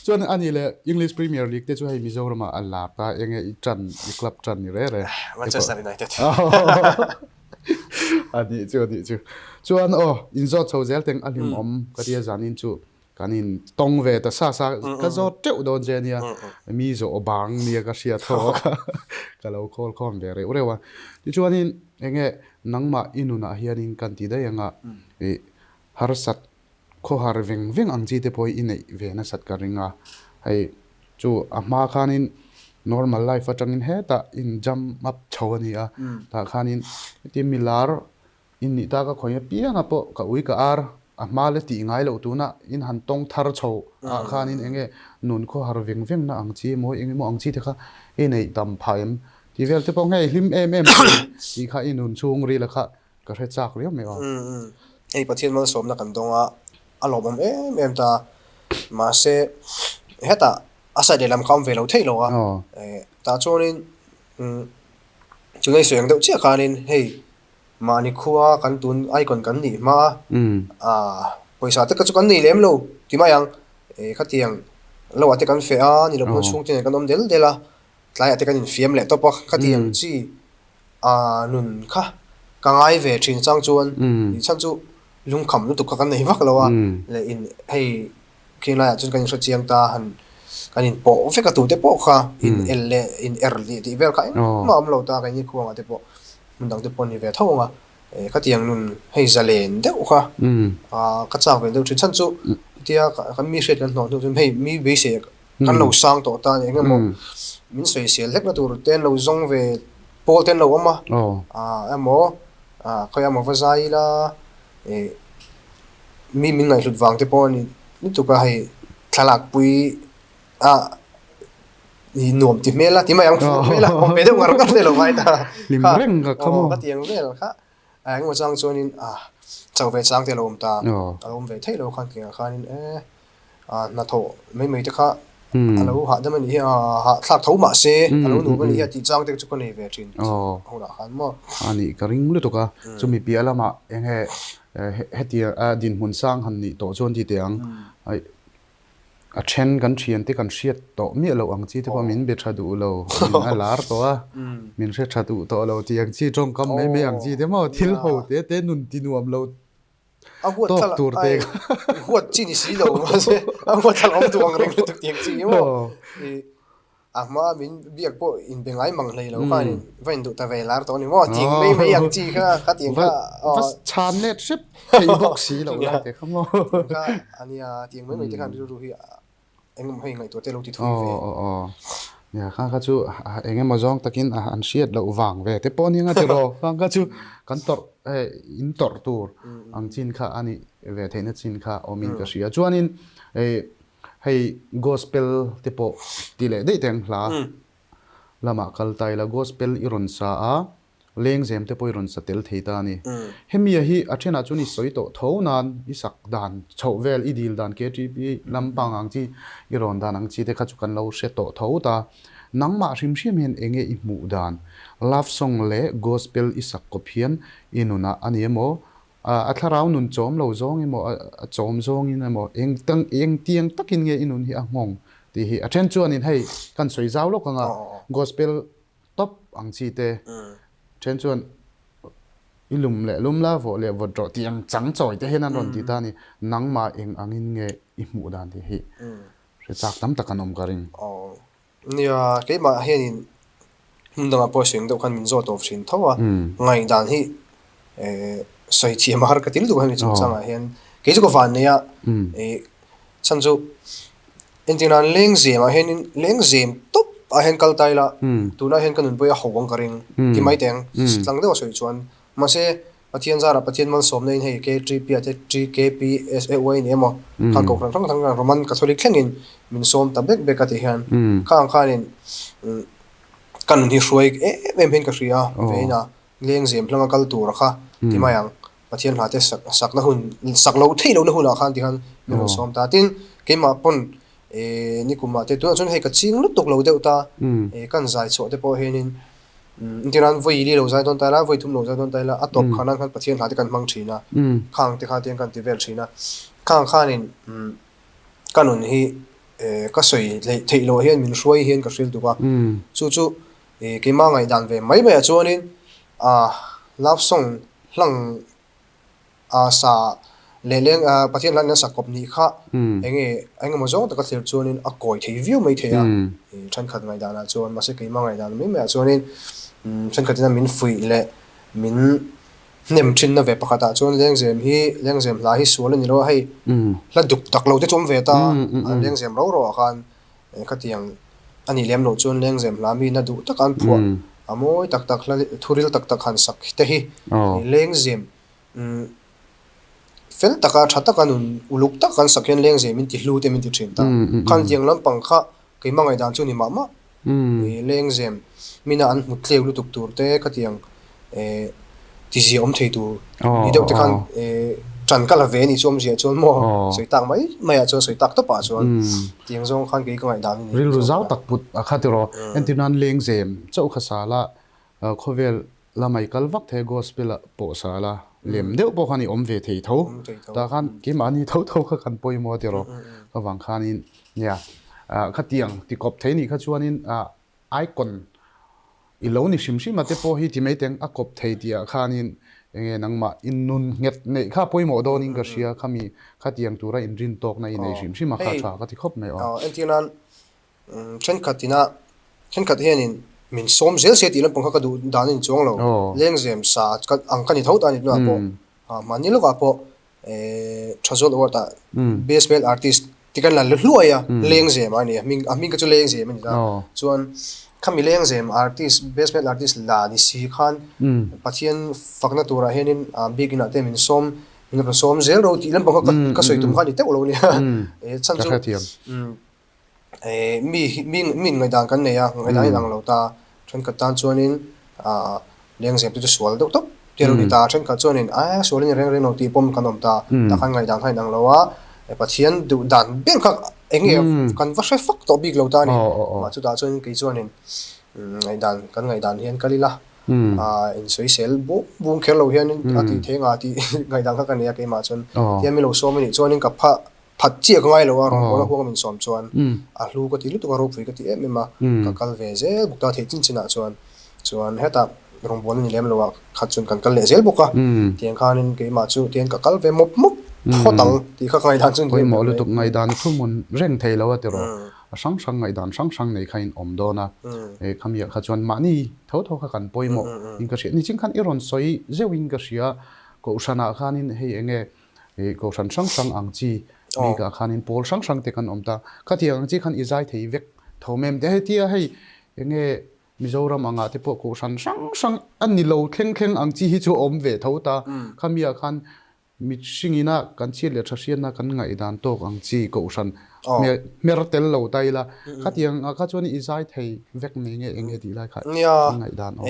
Chuan a nih leh English Premier League te chu hei Mizoram ah a lar ta enge i tan i club tan ni re re. Manchester United. A nih chu a nih chu. Chuan aw inzawt chho zel teng a hlimawm ka tia zanin chu Kan in tawng ve ta sa sa ka zawt teuh dawn che ania mi zawh bang nia ka hriat ho a ka lo khawl khawm ve reuh reuh a. Tichuanin enge nangmah i nunah hianin kan ti daih anga ih harsat khawhar veng veng ang chi te pawh hi i neih ve nasat ka ring a. Hei chu a hma khanin normal life atangin hetah in jump up chho a ni a tah khanin heti milar In nih ta ka khawi apianga pawh ka ui ka ar a hma le tih ngai loh tuna in han tawng thar chho ah khan in enge nun khawhar veng veng na ang chi emaw eng emaw ang chi te kha i neih tam phah em tih vel te pawh ngei hlim em em thei tih kha i nun chhung rila kha ka hre chak riau mai aw. Hei Pathian malsawmna kan dawng a, a lawmawm em em ta. Mahse hetah a side lehlam kha a awm ve lo theih lo a, tah chuanin tunah i sawi ang deuh chiah khanin hei Mahni khua kan tun icon kan nih hma a, pawisa te kha chu kan nei lem lo ti mai ang. Khatiang lo ah te kan feh a, ni lo pawn chhungte nen kan awm del del a, tlaiah te kan infiam leh tawp a, khatiang chi nun kha ka ngai ve thin chang chuan tih chhan chu lungkham lutuk kha kan nei vak lo a, leh in hei khi laiah chuan kan inhre chiang ta han kan inpawh vek a tute pawh kha in el leh in er leh tih vel kha engmah a awm lo ta keini khuangah te pawh. Hmun dang te pawh a ni ve tho ang a, khatiang nun hei zalen deuh kha ka chak ve deuh thin. Chhan chu hetia kan mi hriat kan hlawh hnu chuan hei mi beisei kan lo sang tawh ta a ni eng emaw min sawisel hlek na tur te an lo zawng ve pawl te an lo awm a, emaw khawi emaw va zai ila mi min ngaihhlut vang te pawh a ni lutuk a hei thlalak pui a. I nuam ti hmel a ti mai ang fuh hmel a awm ve deuh ngar ngar te lo ngai ta. Hlim reng ka kha maw. Ka ti ang vel kha engemaw chang chuanin a chauh ve chang te a lo awm ta. A lo awm ve theih lo khan kengah khanin e hnathawh mai mai te kha a lo hahdam a nih hi a hahthlak tho mah se a lo nuam a nih hi a tih chang te chu ka nei ve thin hunah khan maw. A nih ka ring lutuk a chumi piah lamah enge hetiang dinhmun sang han nih tawh chuan ti teh ang. A then kan thian te kan hriat tawh miah loh ang chi te pawh min be tha duh lo, min a lar tawh a, min hre tha duh tawh lo tih ang chi tawngkam mai mai ang chi te maw thil ho te te nun ti nuam lo tawk tur te kha. Huat chi ni si lo mahse a huat thla awm duh ang reng lutuk tih ang chi hi maw. A hma min biak pawh in be ngai mang hlei lo khan in va in duh ta ve lar tawh a ni maw tih mai mai ang chi kha kha tiang kha va chhan let hrep thei bawk si lo lai te kha maw kha a nia tiang mai mai te khan rilru hi engemaw hei ngaihtuah te lo ti thui ve. Aw aw aw. Nia, kha kha chu eng emaw zawng takin an hriat loh vang ve te pawh nia nga tiraw? Khang kha chu kan tawrh hei in tawrh tur ang chin kha a nih ve theihna chin kha awmin ka hria. Chuanin hei gospel te pawh ti leh daih teh ang hla lamah kal ta ila gospel i rawn sa a, Lengzem te pawh i rawn sa tel thei ta a ni. Hemia hi a thenah chuan i sawi tawh tho nan i sak dan chhoh vel, i dil dan KTP lampang ang chi, i rawn dan ang chi te kha chu kan lo hre tawh tho ta. Nangmah hrim hrim hian enge i hmuh dan? Love song leh gospel i sak kawp hian i nunah a ni emaw, a thlarau nun chawm lo zawng emaw, a chawm zawngin emaw, eng engtiang takin nge i nun hi a nghawng tih hi a then chuanin hei kan sawi zau lawk anga gospel Top ang chi te then chuan i lum leh lum la vawh leh vawt rawh tih ang chang chawi te hian an rawn ti ta a ni. Nangmah eng angin nge i hmuh dan tih hi hre chak tam tak an awm ka ring. Aw nia keimah hianin hmun dangah pawh sawi ang deuh khan min zawt awp thin tho a, ngaihdan hi sawi thiam a har ka ti lutuk a hemi chungchangah hian kei chu ka van nei a, chhan chu Engtin an lengzem ah hianin lengzem tawp ah hian kal ta ila tunah hian ka nunpui a ho ang ka ring ti mai teng tlang deuh a sawi chuan mahse Pathian zarah Pathian malsawmna in hei KTP ah te TKPSAY ni emaw kha kohhran hrang hrang Roman Catholic thlengin min sawm ta bek bek a ti hian kha ang khanin ka nun hi hruai em em hian ka hria vein a lengzem hlanga kal tur a kha ti mai ang. Pathian hla te sak sakna hun sak loh theih lohna hunah khan tikhan min rawn sawm ta. Tin, keimah pawn eh nikumah te tunah chuan hei ka ching lutuk lo deuh ta eh kan zai chhuah te pawh hianin engtin an vawi li lo zai dawn ta ila, vawi thum lo zai dawn ta ila a tawp khan khan Pathian hla te kan hmang thin a, khang te khan tiang kan ti vel thin a. Khang khanin ka nun hi eh ka sawi hleih theih loh hian min hruai hian ka hrilh tuk a. Chu chu eh keimah ngaihdan ve mai maiah chuanin ah love song Hlang a sa leh leng a Pathian hlan in a sa kawp nih kha enge eng emaw zawng taka thlir chuanin a kawi thei viau mai thei a, thenkhat ngaihdanah chuan mahse keimah ngaihdan mai maiah chuanin thenkhatin a min fuih leh min hnem thinna ve pakhatah chuan lengzem hi lengzem hla hi sual a ni lo a hei hla duk tak lo te chu awm ve ta a lengzem ro ro ah khan Khatiang a nih lem loh chuan lengzem hla mi na duh taka an phuah a mawi tak tak hla thuril tak tak han sak te hi lengzem fel taka tha taka nun uluk tak an sak hian lengzem in ti hlu te min ti thin ta. Khatiang lampang kha keimah ngaihdan chu ni mah mah. Lengzem mina an hmu tleu lutuk tur te khatiang tizia awm thei tur ni deuh te khan ṭan ka la ve anih chu awmzia chuan maw sawi tak mai mai ah chuan sawi tak tawp ah chuan tiang zawng khan kei ka ngaihdan a ni. Rilru zau tak put a kha tiraw entir nan lengzem chauh kha sala khawvel lamai kal vak thei gospel ah pawh sala lem deuh pawh khan i awm ve thei tho tah khan keimahni tho tho kha kan pawimawh tiraw ka vang khanin nia khatiang tikawp thei nih kha chuanin icon i lo ni hrim hrim a te pawh hi ti mai teng a kawp thei tih ah khanin enge nangmah in nun nghet neih kha pawimawh dawnin ka hria khami khatiang tura in rin tawkna i nei hrim hrim a kha tha ka ti khawp mai aw. Entir nan thenkhat ina thenkhat hianin min sawm zel se tih lampang kha ka duh dan a ni chuang lo lengzem sa ang ka ni tho ta a ni tunah pawh mahni lawkah pawh Thazawl Award ah Best Male Artist ti kan la hluai a, Lengzem a ni a hming a hming kha chu Lengzem a ni ta. Chuan khami Lengzem artist Best Male Artist la ni si khan Pathian fakna turah hianin biakin ah te min sawm min rawn sawm zel ro tih lampang kha ka sawi tum kha a ni teuh lo a nia. Chhan chu Mi mi mi ngaihdan kan nei a, ngaihdan in ang lo ta. Thenkhat tan chuanin ah lengzem te chu sual deuh tawp te a lo ni ta. Thenkhat chuanin a sual a ni reng reng lo tih pawm kan awm ta. Tah khan ngaihdan kha in ang lo a, Pathian duh dan ber kha eng nge kan va hre fak tawh bik lo ta a ni. Mah chutah chuan kei chuanin ngaihdan kan ngaihdan hian kal ila ah insawisel bung bung kher lo hianin a tih theih anga tih ngaihdan kha ka nei a keimah chuan. Tihian mi lo sawm a nih chuanin ka phah Phat chiah ka ngai lo a, rawngbawlna huang min sawm chuan a hlu ka ti lutuk a, ropui ka ti em em a, ka kal ve zel bawk ta theih chin chinah chuan. Chuan hetah rawngbawlna ni lem lo ah khat chuan kan kal leh zel bawk a, tiang khanin keimah chu tiang ka kal ve mawp mawp phawt ang tih kha ka ngaihdan chu ni em em mai. Pawimawh lutuk ngaihdan thuhmun reng thei lo a tiraw, a hrang hrang ngaihdan hrang hrang nei kha in awm dawn a, khamiah kha chuan mahni tho tho kha kan pawimawh in ka hria. Nichin khan i rawn sawi zeuhin ka hria, Kohhranah khanin hei eng nge Ih kohhran hrang hrang ang chi bikah khanin pawl hrang hrang te kan awm ta. Khatiang ang chi khan i zai thei vek tho mai em? Hetia hei enge Mizoram angah te pawh kohhran hrang hrang a ni lo thleng thleng ang chi hi chu a awm ve tho ta. Khami ah khan mihring ina kan chhiat leh tha hriatna kan ngaihdan tawk ang chi kohhran hmer tel lo ta ila. Khatiang ah kha chuan i zai thei vek mai nge enge tih lai kha i ngaihdan awm.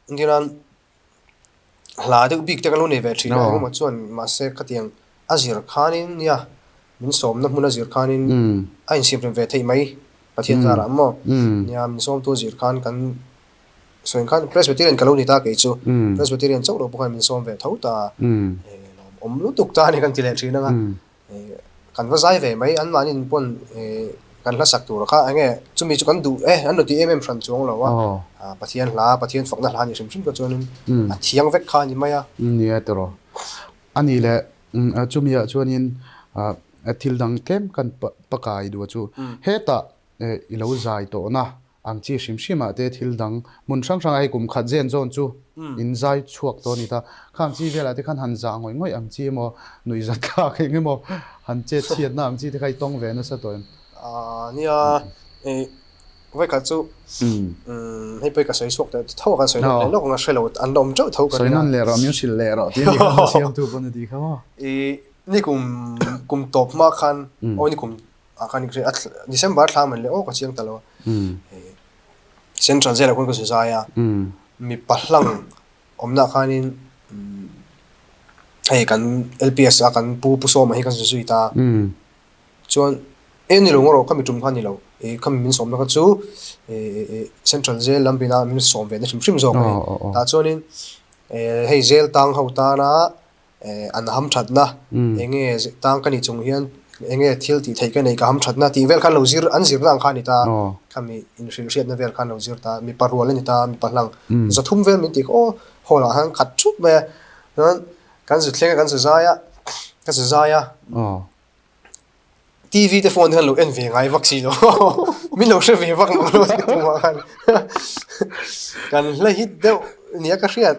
Engtinan hla deuh bik te kan lo nei ve thin a, engemaw chuan mahse khatiang a zir khanin nia min sawmna hmun a zir khanin a insiam rem ve theih mai Pathian zarah maw nia min sawmtu a zir khan kan sawi khan Presbyterian ka lo ni ta kei chu Presbyterian chauh lo pawh khan min sawm ve tho ta lawmawm lutuk ta a ni kan ti leh thin anga. Kan va zai ve mai, anmahni pawn kan hla sak tur kha enge chumi chu kan duh e, an rawn ti em em hran chuang lo a, Pathian hla, Pathian fakna hla a nih hrim hrim kha chuanin a thiang vek kha a ni mai a. Nia tiraw. A nih leh chumiah chuanin thil dang tlem kan pakai duh a chu hetah i lo zai tawhna Ang chi hrim hrim ah te thil dang hmun hrang hrang ah hei kum khat zen zawn chu in zai chhuak tawh a ni ta. Khang chi velah te khan han zah ngawih ngawih ang chi emaw, nuih zat thlak eng emaw, han chet chhiatna ang chi te kha i tawng ve nasa tawh em? Aaa nia, ih vawikhat chu hei pawh i ka sawi chhuak teh tho a kan sawi nawn leh lawk ang a hre lo an la awm teuh tho ka ring a. Sawi nawn leh rawh, min hrilh leh rawh tih a ni kha a siamtu pawn a ti kha maw? Ih ni kum kum tawp hma khan aw ni kum Ah khan a December thla man leh aw ka chiang ta lo a. Central Jail ah khuan ka zu zai a. Mipa hlang awmna ah khanin hei kan LPS a kan pu Pu Sawma hi kan zu zui ta. Chuan e ni lo ngaw rawh khami tum kha ni lo. E khami min sawmna kha chu Central Jail lam bina min sawm ve na hrim hrim zawk a ni. Tah chuanin hei jail tang ho tana an ham thatna enge tang ka nih chung hian enge thil tih theih ka nei ka ham thatna tih vel khan lo zir an zirna ang kha a ni ta khami inhrilh hriatna vel khan lo zir ta mipa rual a ni ta mipa hlang zathum vel min tih kha aw hall ah khan khat thup mai a chuan kan zu thleng a kan zu zai a ka zu zai a. TV te phone te khan lo en ve ngai vak si lo min lo hre ve vak lo lo ti tumah khan kan hla hit deuh nia ka hriat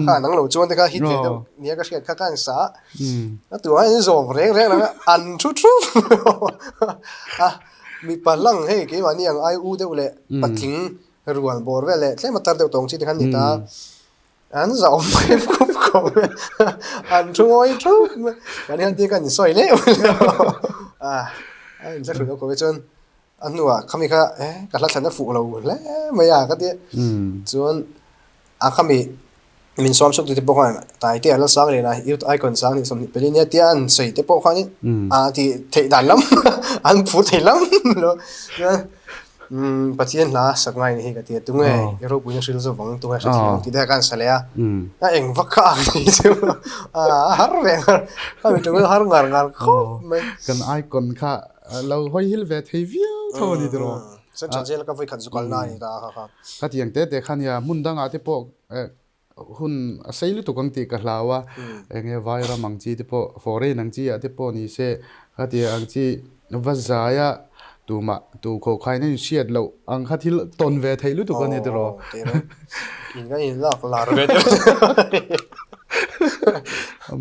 kha nang lo chuan te kha hit ve deuh nia ka hriat kha ka an sa a tu an zawm reng reng ang an thu thu a mipa lang hei keimahni ang ai u deuh leh patling rual bawr vel leh tlem a tar deuh tawng chi te khan ni ta. An zah awm mai khup khawp mai a, an thu ngawi thup mai. Kan hian tia kan insawi leh mai lo. A, a inhla hrui lo khawp mai chuan a hnuah khami kha e ka hla thlan a fuh lo hle mai a ka ti a. Chuan a khami min sawm chhuak te pawh khan Taite a la sang leh a, Youth Icon sang nih 20 pali nia tia an sawi te pawh khanin a ti theih dan lam an phur thei lam lo. Chuan Umm Pathian hla sak ngai ni hi ka ti a, tunge i ropuina hril zo vang, tunge hre thei ang tih te kha an sa leh a, a eng vak kha ang tih chu a har ve ngar, a mi ṭawng har ngar ngar khawp mai. Kan icon kha lo hawi hil ve thei viau tho a ni tiraw? Central Jail ka vawikhat zukalna a ni ta a kha kha. Ka ti ang te te kha nia, hmun dangah te pawh Hun a sei lutuk ang tih ka hlau a, enge vairam ang chi te pawh, foreign ang chi ah te pawh ni se, khatia ang chi va zai a tumah tu khaw khain a inhriat loh ang kha thil tawn ve theih lutuk a ni tiraw. In kan in lak lar ve deuh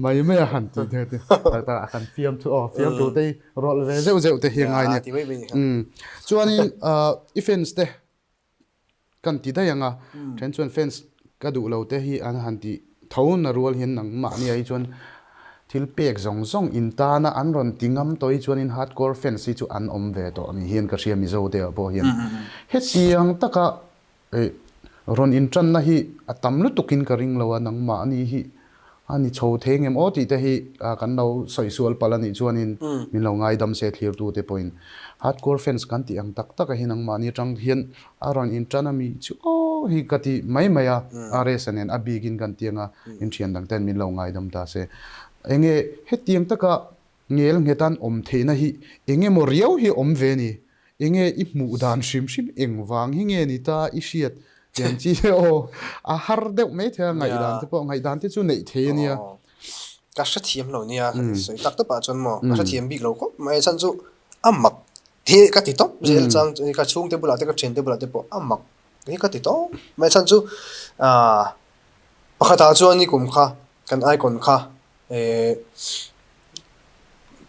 Mai mai a han tih te te tak tak a kan fiamthu aw fiamthu te hi rawlh ve zeuh zeuh te hi a ngai nia. Chuanin i fans te Kan ti daih ang a, then chuan fans ka duh lo te hi an han ti tho na rual hian nangmahni ah hi chuan Thil pek zawng zawng in tana an rawn ti ngam tawh hi chuanin hardcore fans hi chu an awm ve tawh a ni hian ka hria Mizo te ah pawh hian. Hetiang taka rawn intanna hi a tam lutukin ka ring lo a, nangmahni hi a ni chho thei ngem aw tih te hi kan lo sawi sual palh a nih chuanin min lo ngaidam se thlirtute pawhin hardcore fans kan tih ang tak taka hi nangmahni atang hian a rawn intan a mi chu aw hi ka ti mai mai a, RS-a nen a bikin kan ti anga inthian dang ten min lo ngaidam ta se. Enge hetiang taka ngel nghetan awm theihna hi eng emaw riau hi awm ve ni? Enge i hmuh dan hrim hrim engvang hi nge ni ta i hriat tiang chi te aw a har deuh mai thei a ngaihdan te pawh ngaihdan te chu neih thei a nia. Ka hrethiam lo nia sawi tak tawpah chuan maw ka hrethiam bik lo khawp mai a chhan chu a mak hi ka ti tawp zel chang ka chhungte bulah te ka thiante bulah te pawh a mak hi ka ti tawp mai a chhan chu ah pakhatah chuan nikum kha kan icon kha eh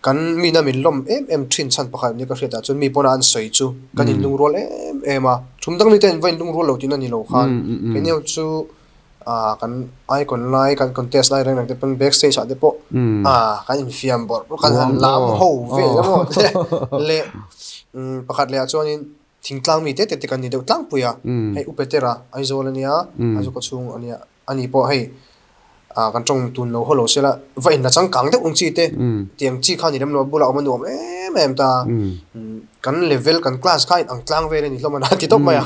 kan mina min lawm em em thin chhan pakhat nia ka hriat ah chuan mi pawna an sawi chu kan inlungrual em em a thum dang mite an va inlungrual lo tihna ni lo khan keini ho chu ah kan icon lai kan contest lai reng reng te pawn back stage ah te pawh ah kan infiam bawrh bawrh kan han lam ho vel emaw te leh pakhat leh ah chuanin thingtlang mi te te te kan ni deuh tlangpui a hei u Petera Aizawl ania Aizawl khawchhung ania. Ani pawh hei ah kan tawng tun lo haw lo se la va in la changkang deuh ang chi te tiang chi kha ni lem lo a bulah awm a nuam em em ta kan level kan class kha in ang tlang vel a ni hlawm a ti tawp mai a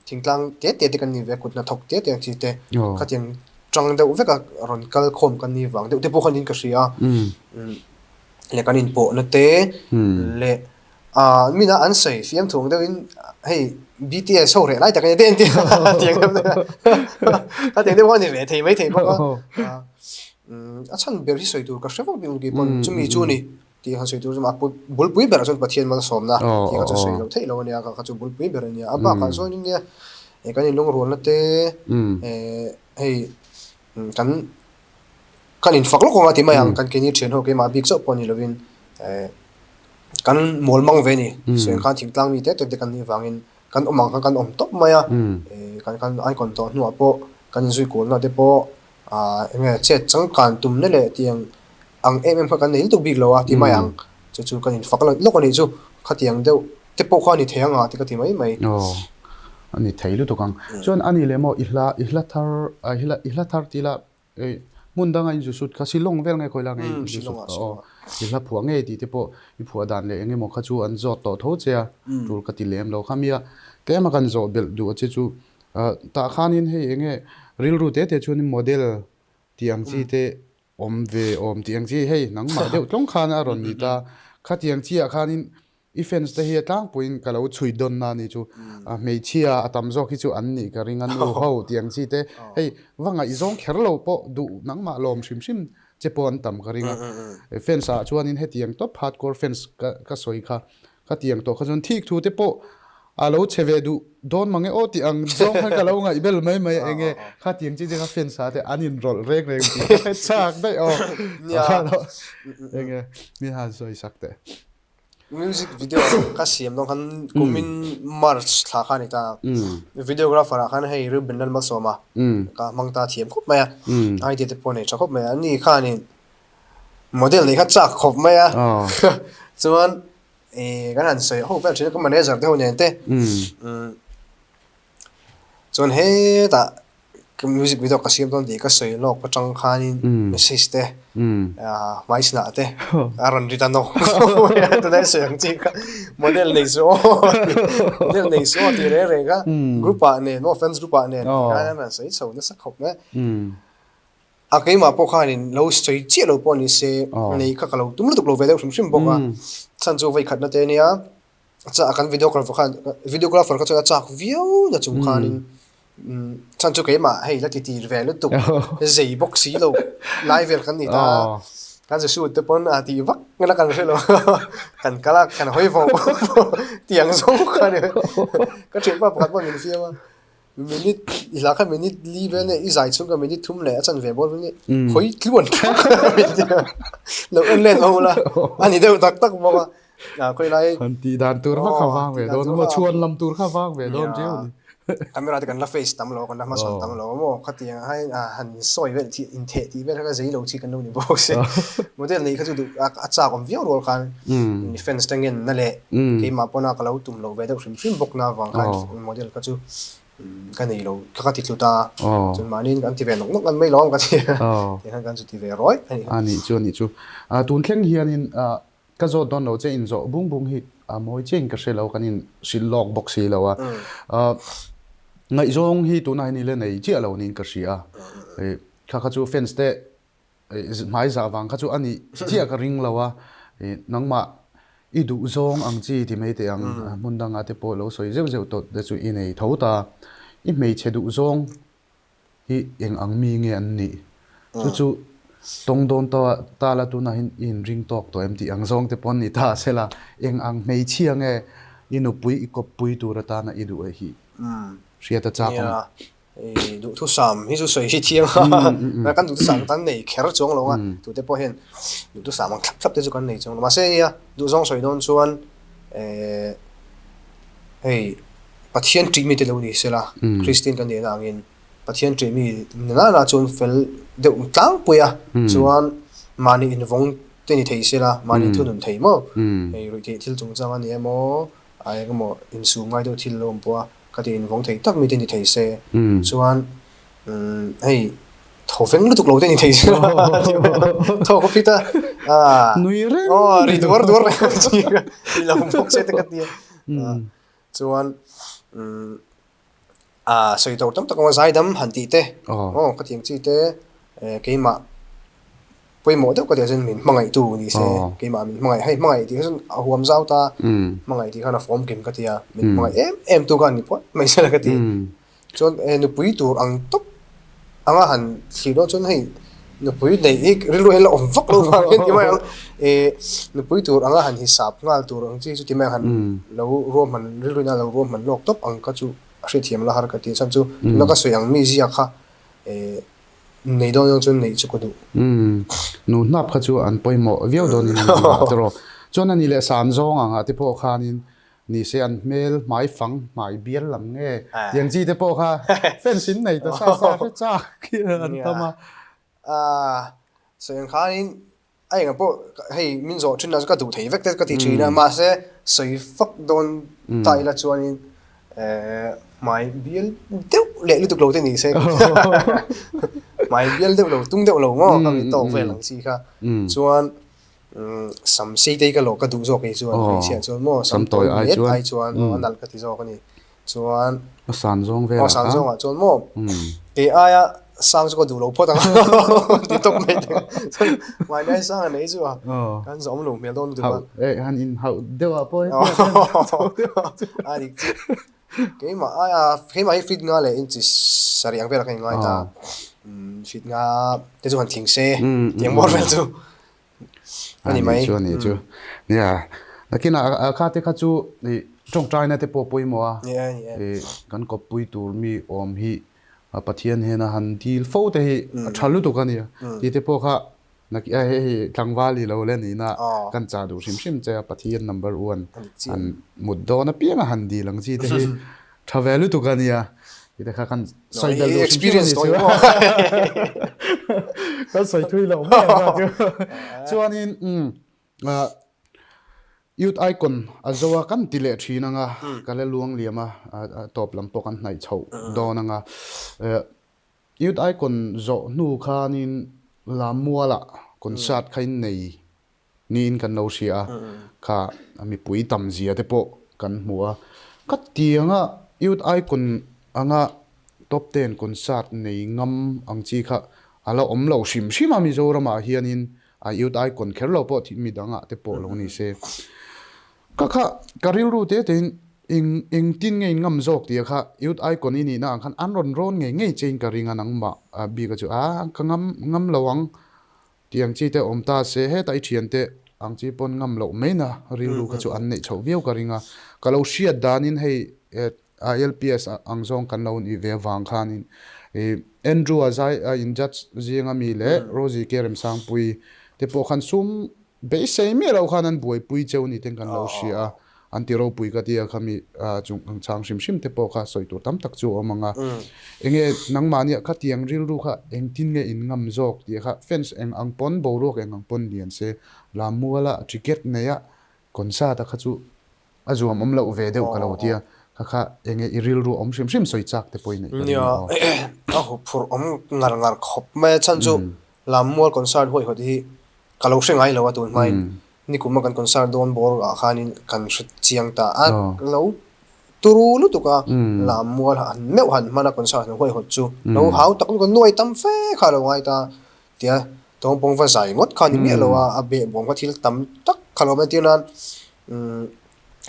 thingtlang te te te kan ni ve a kut hnathawk te te ang chi te khatiang tang deuh vek a rawn kal khawm kan ni vang deuh te pawh khan in ka hria a leh kan inpawhna te leh Ah mina an sawi fiam thung deuhin hei BTS ho reh lai tak a ni te an ti a tiang deuh deuh a tiang deuh kha a ni reh thei mai thei bawk a a chhan ber hi sawi tur ka hre vak bik lo keipawh chumi chu a ni tih han sawi tur chu a bulpui berah chuan Pathian malsawmna tih kha chu sawi loh theih lo a nia kha chu bulpui ber a nia a bakah chuan in nia kan inlungrualna te eh hei kan kan infak lawk ang a ti mai ang kan keini thian ho keimah bik chauh pawh ni lovin eh Kan mawl mang ve ni. Sawi khan thingtlang mi te te kan nih vangin kan awm ang khan kan awm tawp mai a. Kan kan icon tawh hnuah pawh kan inzui kualna te pawh ah eng nge chet changkan tumna leh tiang ang em em kha kan nei lutuk bik lo a ti mai ang. Chu chu kan infak lawk a nih chu. Khatiang deuh te pawh kha a ni thei ang a ti ka ti mai mai. Aw a ni thei lutuk ang. Chuan a ni leh maw i hla i hla thar i hla thar tih lah Ei, hmun danga in zu sut kha Shillong vel nge khawi la nge in zu sut kha aw. I hla phuah ngei tih te pawh i phuah dan leh eng emaw kha chu an zawt tawh tho che a, tul ka ti lem lo kha mia. Tlem a kan zawh belh duh a che chu tah khanin hei eng nge rilru te te chuanin model tih ang chi te awm ve awm tih ang chi hei nangmah deuh tlawng khan a rawn ni ta. Khatiang chi ah khanin I fans te hi a tlangpuiin ka lo chhui dawn na ni chu hmeichhia a tam zawk hi chu an nih ka ring a nu ho tih ang chi te hei va ngaihzawng kher lo pawh duh nangmah lawm hrim hrim che pawh an tam ka ring a fans ah chuanin hetiang tawp hardcore fans ka ka sawi kha ka ti ang tawh kha chuan thik thu te pawh a lo chhe ve duh dawn mange aw tih ang zawng khan ka lo ngaih bel mai mai a enge khatiang chi te kha fans ah te an inrawlh reng reng tih ka hre chak daih aw enge min han sawi sak teh. Music video ka siam dawn khan kumin March thla kha a ni ta. Videographer ah khan hei Reuben Lalmalsawma ka hmang ta thiam khawp mai a. Idea te pawh a nei tha khawp mai a. Ani khanin model nei kha chak khawp mai a. Chuan ih kan han sawi ho vel thin a ka manager te ho nen te. Chuan hetah Ka music video ka siam dawn tih ka sawi lawk atang khanin message te hmai sinah te a rawn ri ta nawk mai a tunah i sawi ang chi kha model nei suh aw model nei suh aw tih reng reng kha group ah nen maw fans group ah nen tikhan an rawn sawi chho nasa khawp mai a keimah pawh khanin lo sawi chiah lo pawh ni se nei kha ka lo tum lutuk lo ve deuh hrim hrim bawk a chhan chu vawikhatna te ania. A kan videographer khan videographer kha chuan a chak viau na chung khanin chhan chu keimah hei la ti tir ve lutuk zei bawk si lo lai vel kan ni ta kan ze shoot te pawn a tih vak la kan hre lo kan kal a kan hawi vawk tiang zawng kha ni ka thianpa pakhat pawh min fiam a minute i hla kha minute li vel nge i zai chhung kha minute thum leh a chan ve bawk vel nge hawi tluan thlak min ti a lo en len ho la a ni deuh tak tak bawk a khawi lai han tih dan tur vak kha vang ve dawn emaw chhuan lam tur kha vang ve dawn chiu a ni. Camera te kan la face tam lo, kan la hmasawn tam lo maw? Khatiang ah hian han insawi vel thih, intheh tih vel kha ka zei lo chi kan lo ni bawk si. Model neih kha chu duh a chak awm viau rual khan mi fans te ngen na leh keimah pawn a ka lo tum loh ve deuh hrim hrim bawk na avang khan model kha chu ka nei lo kha ka ti tlut a. Chuan mahniin kan ti ve nawk nawk an mai lo ang ka ti a, tiang khan kan chu ti ve rawih a ni. A nih chu a nih chu. Tun thleng hianin Ka zawt dawn lo che inzawh bung bung hi a mawi chiahin ka hre lo, kan in hrilh lawk bawk si lo a. Ngaihzawng hi tunah hian i la nei chiah lo niin ka hria a. Kha kha chu fans te hmai zah vang kha chu a nih chiah ka ring lo a. Nangmah i duh zawng ang chi ti mai teh ang, hmun dangah te pawh lo sawi zeuh zeuh tawh te chu i nei tho ta. I hmeichhe duh zawng hi eng ang mi nge an nih? Chu chu tawng dawn ta la tunah hian i inring tawk tawh em tih ang zawng te pawh an ni ta a sela, eng ang hmeichhia nge i nupui i kawppui tur atana i duh hi hriat a chak ang. Nia, duhthusam hi chu sawi hi thiang a, kan duhthusam kan nei kher chuang lo a, tute pawh hian duhthusam ang thlap thlap te chu kan nei chuang lo. Mahse nia, duhzawng sawi dawn chuan hei Pathian ṭih mite lo ni sela, Kristian kan nihna angin Pathian ṭih mi nana chuan fel deuh tlangpui a, chuan mahni invawng te ni thei sela, mahni thunun thei maw? Hei ruihtheih thil chungchang a ni emaw, a eng emaw insum ngai deuh thil lo awm pawh a, ka ti invawng thei tak mite ni thei se, chuan hei thaw veng lutuk lo te ni thei sela, thaw ka fit a, nui reng aw ri duar duar reng ang chi kha ni lo bawk se te ka ti a. Chuan ah sawi tur tam tak awm a, zaidam han tih te, aw ka tiang chi te keimah pawimawh deuh ka tih ah chuan min hmangaih tu ni se, keimah min hmangaih, hei hmangaih tih kha chuan a huam zau ta, hmangaih tih khan a fawmkim ka ti a, min hmangaih em em tu kha a ni phawt mai se la ka ti. Chuan e nupui tur ang tawp anga han thlir dawn chuan hei nupui neih hi rilru hian la awm vak lo vang hian ti mai ang e nupui tur anga han hisap nghal tur ang chi chu ti mai ang han lo ruahman rilru in a lo ruahman lawk tawp ang kha chu a hriatthiam la har ka ti chhan chu tuna ka sawi ang mi ziak kha e nei dawn dawn chuan neih chu ka duh. Nu hnap kha chu an pawimawh viau dawnin an ti a tiraw. Chuan ani leh san zawng angah te pawh khanin Ni se an hmel hmai fang hmai bial lam nge tiang chi te pawh kha fans in nei ta sa sa hre chak khi an tam a. Aaa sawi ang khanin a engah pawh hei min zawh thin a ka duh thei vek te ka ti thin a mahse sawi fak dawn ta ila chuanin hmai bial deuh leh lutuk lo te ni se hmai bial deuh lo tung deuh lo maw ka mi tawk vel ang chi kha chuan Sam sei te hi ka lawh ka duh zawk kei chuan hmeichhia chuan maw sam tawi met ai chuan a nalh ka ti zawk a ni. Chuan a san zawng velah a san zawngah chuan maw kei aia sang chu ka duh lo phawt ang ti tawp mai te chuan mahni ai sang a nei chu a kan zawm lo hmel dawn lutuk a. Han in hauh deuh ah pawh a dik chu keimah aia keimah hi fit nga leh inchi sarih ang velah ka inngai ta fit nga te chu han thling se tiang bawr vel chu. A ni mai. Chu a ni chu. Nia. Nakin a kha te kha chu i tawngtaina te pawh pawimawh a. I kan kawppui tur mi awm hi Pathian hian a han dil fo te hi a tha lutuk a nia. Tih te pawh kha hei hi tlangval i lo le nihna kan chah duh hrim hrim che a Pathian number one han mut dawn apiang a han dil ang chi te hi Tha ve lutuk a nia. Ite kha kan sawi bel duh hrim hrim a ni chu. Kan sawi thui lo mai ang kha chu. Chuanin Youth Icon a zo a kan ti leh thin anga ka la luang liam a tawp lam pawh kan hnaih chhoh dawn anga. Youth Icon zawh hnu khanin Lammualah concert kha in nei niin kan lo hria a, kha mipui tam zia te pawh kan hmu a. Ka tianga Youth Icon anga Top Ten concert nei ngam ang chi kha a la awm lo hrim hrim a Mizoramah hianin a Youth Icon kher lo pawh mi dangah te pawh lo ni se. Ka kha ka rilru te tein eng engtin nge in ngam zawk tih kha Youth Icon i nihna ang khan an rawn rawn ngei ngei chein ka ring a nangmah bik a chu a ka ngam ngam lo ang Tih ang chi te awm ta se, hetah i thiante ang chi pawn ngam loh mai na rilru kha chu an neih chhoh viau ka ring a. Ka lo hriat danin hei LPS ang zawng kan lo nih ve avang khanin Andrew a zai a in judge zinga mi leh Rosie K Remsangpui te pawh khan sum beisei miah loh khan an buaipui cheu ni ten kan lo hria a. an ti ropui ka tia khami chung ang chang hrim hrim te pawh kha sawi tur tam tak chu a awm ang a. Enge nangmahnia khatiang rilru kha engtin nge in ngam zawk tih kha fans eng ang pawn boruak eng ang pawn lian se Lammuala ticket neia concert a kha chu a zuam awm loh ve deuh ka lo tia kha kha enge i rilru awm hrim hrim sawi chak te pawh i neih ka ring a. Nia a huphurh awm ngar ngar khawp mai a chhan chu Lammual concert huaihawt hi ka lo hre ngai lo a tun hmain Nikum a kan concert dawn bawr ah khanin kan hre chiang ta a, lo turu lutuk a, lam mual han meuh han hman a concert han huaihawt chu lo hau tak lutuk a, nuai tam fe kha a lo ngai ta tia tawngpawng va zai ngawt kha a ni miah lo a, a behbawm kha thil tam tak kha lo awm entir nan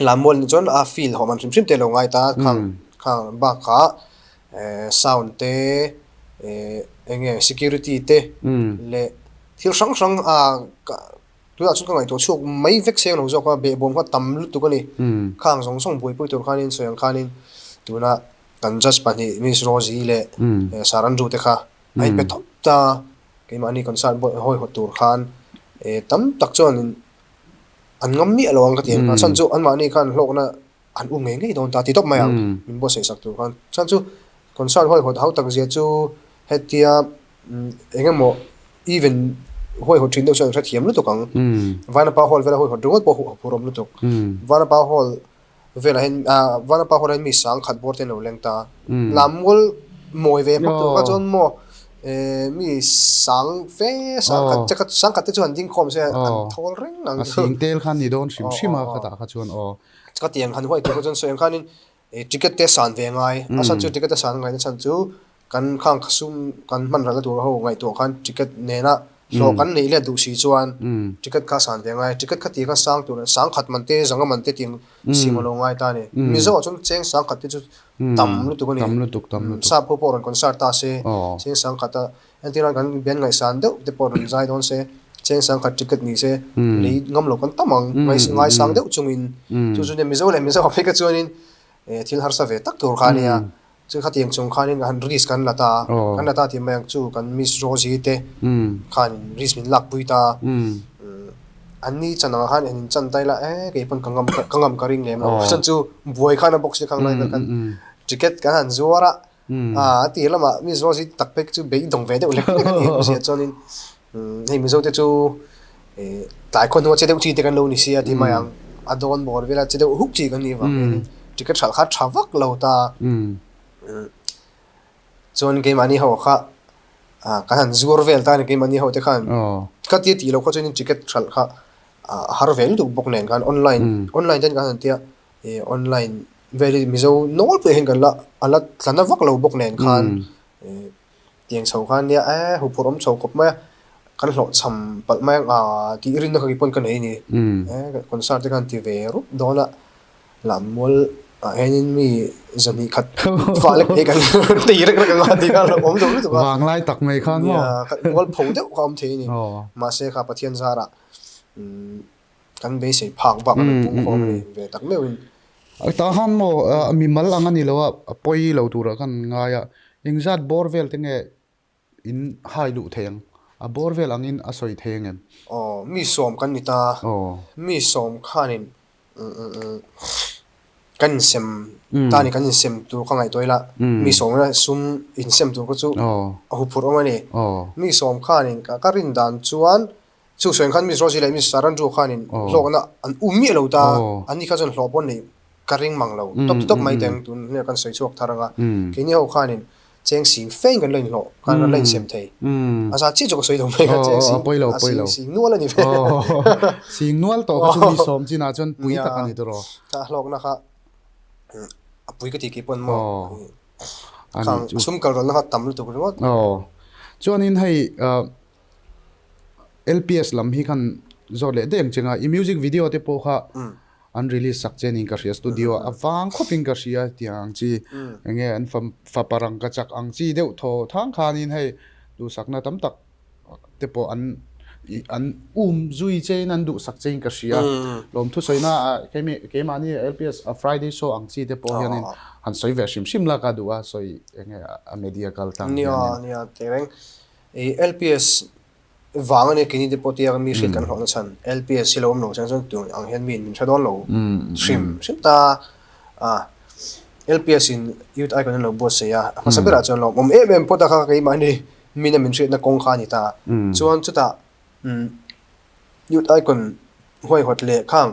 lam mual nih chuan a feel hawh man hrim hrim te a lo ngai ta khang khang bakah sound te eng nge security te leh thil hrang hrang a Tunah chuan ka ngaihtuah chhuak mai vek seng lo zawk a, behbawm kha tam lutuk a ni. Khang zawng zawng buaipui tur khanin sawi ang khanin tuna kan judge pahnih Miss Rosie leh Sir Andrew te kha a inpe tawp ta. Keimahni concert hawihawt tur khan tam tak chuanin an ngam miah lo ang ka ti ang. A chhan chu anmahni khan hlawkna an um ngei ngei dawn ta ti tawp mai ang min buatsaih sak tur khan. Chhan chu concert hawihawt hau tak zia chu hetia Eng emaw even huaihawt thin deuh chuan an hrethiam lutuk ang. Vanapa Hall vela huaihawt ringawt pawh a phur awm lutuk. Vanapa Hall velah hian ah Vanapa Hall ah hian mi sang khat bawr te an lo leng ta. Lammual mawi ve hmak tur kha chuan maw eh mi sang fe sang khat che kha sang khat te chu han ding khawm se an thawl reng ang chu. A sing tel khan ni dawn hrim hrim a khatah kha chuan aw. Ka tiang han huai tur kha chuan sawi ang khanin ticket te san ve ngai a chhan chu ticket te san ngai na chhan chu Kan khang kha sum kan hman ralna tur ho ngaihtuah khan ticket nena hlawh kan neih let duh si chuan ticket kha san ve ngai. Ticket kha tih kha sang tur sang khat man te zanga man te tih sim a lo ngai ta a ni. Mizo ah chuan cheng sang khat te chu tam lutuk a ni. Sap ho pawh rawn concert ta se cheng sang khat a entir nan kan band ngaihsan deuh te pawh rawn zai dawn se cheng sang khat ticket ni se lei ngam lo kan tam ang ngaisang deuh chungin chu chu nia Mizo leh Mizo ah phei kha chuanin thil harsa ve tak tur kha a nia. Chu khatiang chung khanin han risk kan la ta a, kan la ta tih mai ang chu kan Miss Rosie te khan risk min lakpui ta a, an ni chan angah khan in chan ta ila e kei pawn ka ngam ka ngam ka ring lem lo chuan chu buai khan a box te khang lai vel khan ticket kan han zuar a, a tir lamah Miss Rosie tak phei chu beidawng ve deuh lek lek a ni a hmuhzia chuanin hei Mizo te chu tlai khaw hnua che deuh chi te kan lo ni sia tih mai ang a dawn bawr vela che deuh huk chi kan nih vang hianin ticket hralh kha tha vak lo ta chuan keimahni ho kha kan han zuar vel ta a ni keimahni ho te khan khatia tih loh kha chuanin ticket hralh kha a har ve lutuk bawk nen khan online online ten kan han tia online vel hi mizo nawlpui ah hian kan la a la tla na vak lo bawk nen khan. Tiang chho khan nia e huphurh awm chho khawp mai a, kan hlawhchham palh mai ang a tih rinna kha keipawn ka nei a ni. E concert te khan ti ve rup dawn a, Lammual ah hianin mi zahnih khat fah lek phei kan tei rek rek ang a tih kha a awm deuh lutuk a. Vanglai tak mai khan maw? Nia, mual pho deuh kha a awm thei a ni. Mahse kha Pathian zarah Kan beisei phak bak a rawn pung khawm a ni ve tak meuhin. Tah khan maw mimal ang a ni lo a, a pawi lo turah khan ngai a, engzat bawr vel te nge in hai luh thei ang? A bawr vel angin a sawi thei ang em? Aw, mi sawm kan ni ta. Mi sawm khanin kan insem ta a ni, kan insem tur ka ngaihtuah ila, mi sawmna sum insem tur kha chu a huphurh awm a ni. Mi sawm khanin ka rin dan chuan Chu sawiin khan Miss Rosie leh Miss Sarandru khanin hlawkna an um miah lo ta, anni kha chuan hlawh pawh neih ka ring mang lo. Tawp ti tawp mai teng tun hnuaiah kan sawi chhuak thar ang a, keini ho khanin cheng sing fein kan la inhlawh, kan la insem thei. A zat chiah chu ka sawi lo mai kha, cheng sing, a sing sing nual a ni ve. Sing nual tawh kha chu mi sawm chinah chuan pui tak a ni tawh rawh. Kha hlawkna kha a pui ka ti kei pawn maw. Khang sum kal rawlna kha tam lutuk ringawt. Chuanin hei LPS lam hi khan zawt leh daih ang che nga, i music video te pawh kha an release sak che niin ka hria, studio ah a vang khawp in ka hria tiang ang chi, enge an fapa rang ka chak ang chi deuh thaw thang khanin hei duhsakna tam tak te pawh an an um zui che in an duhsak che in ka hria, lawmthu sawina ah keimahni LPS Friday show ang chi te pawh hianin han sawi ve hrim hrim la ka duh a, sawi enge a media kal tlang hianin. Nia, nia, teh reng. I LPS vang a nia keini te pawh tia mi hriat kan hlawhna chhan LPS hi lo awm lo chuan chuan tun ang hian miin min hre dawn lo hrim hrim ta a LPS in Youth Icon an lo buatsaih a a hmasa berah chuan lawmawm em em phawt a kha keimahni mina min hriatna kawng kha a ni ta chuan chutah Youth Icon huaihawt leh khang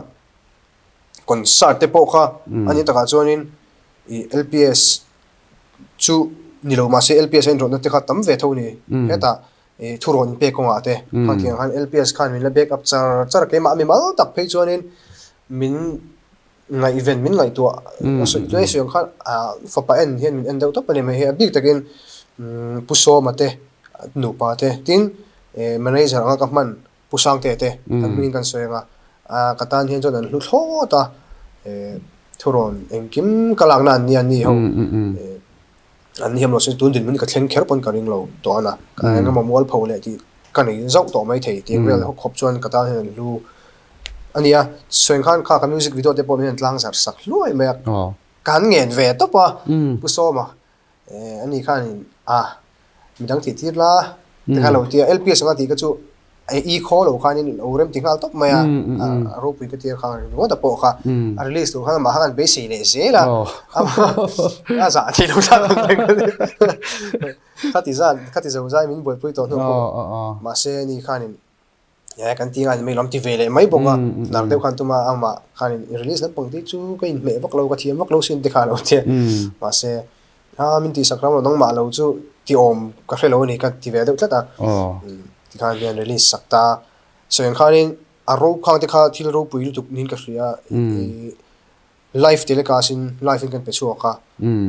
concert te pawh kha a ni takah chuanin ih LPS chu ni lo mahse LPS a inrawlhna te kha tam ve tho a ni hetah ih thurawn inpek kawngah te khang tiang khan LPS khan min la back up char char a keimah mimal tak phei chuanin min ngaihven min ngaihtuah a sawi chuai sawi ang khan ah fapa en hian min en deuh tawp a ni mai hei a bik takin Pu Sawma te nupa te tin ih manager anga ka hman Pu Sangte te kan hmingin kan sawi anga ka tan hian chuan an hlu thlawt a, thurawn engkim ka lakna an nia ni ho an ni hiam lo se tun dinhmun ka thleng kher pawn ka ring lo tawh a na, eng emaw mualpho leh tih ka nei zauh tawh mai thei tih vel khawp chuan ka tan hian an hlu a nia, sawi khan kha ka music video te pawh min han tlang zarh sak hluai mai a, ka han ngen ve tawp a Pu Sawma Ani khanin a midang tih tir la ti kha lo tia LPS anga tih kha chu i khaw lo khanin lo rem ti nghal tawp mai a, a ropui ka tia kha ringawt a pawh kha a release tur khan amah kha kan beisei leh zel a, a zah thei lo zat ang reng khati zat khati zo zai min buaipui tawh hnu pawh mahse ani khanin He kan ti ngai mai lawm ti ve leh mai bawk a, lar deuh khan tuma amah khan in release lampang te chu ka inhmeh vak lo ka thiam vak lo sin te kha a lo ti a, mahse a min tihsak ram lo nangmah lo chu ti awm ka hre lo a ni ka ti ve deuh tlat a, tikhan hian release sak ta sawi ang khanin a ro khang te kha thil ropui lutuk niin ka hria live telecast in live in kan pe chhuak a,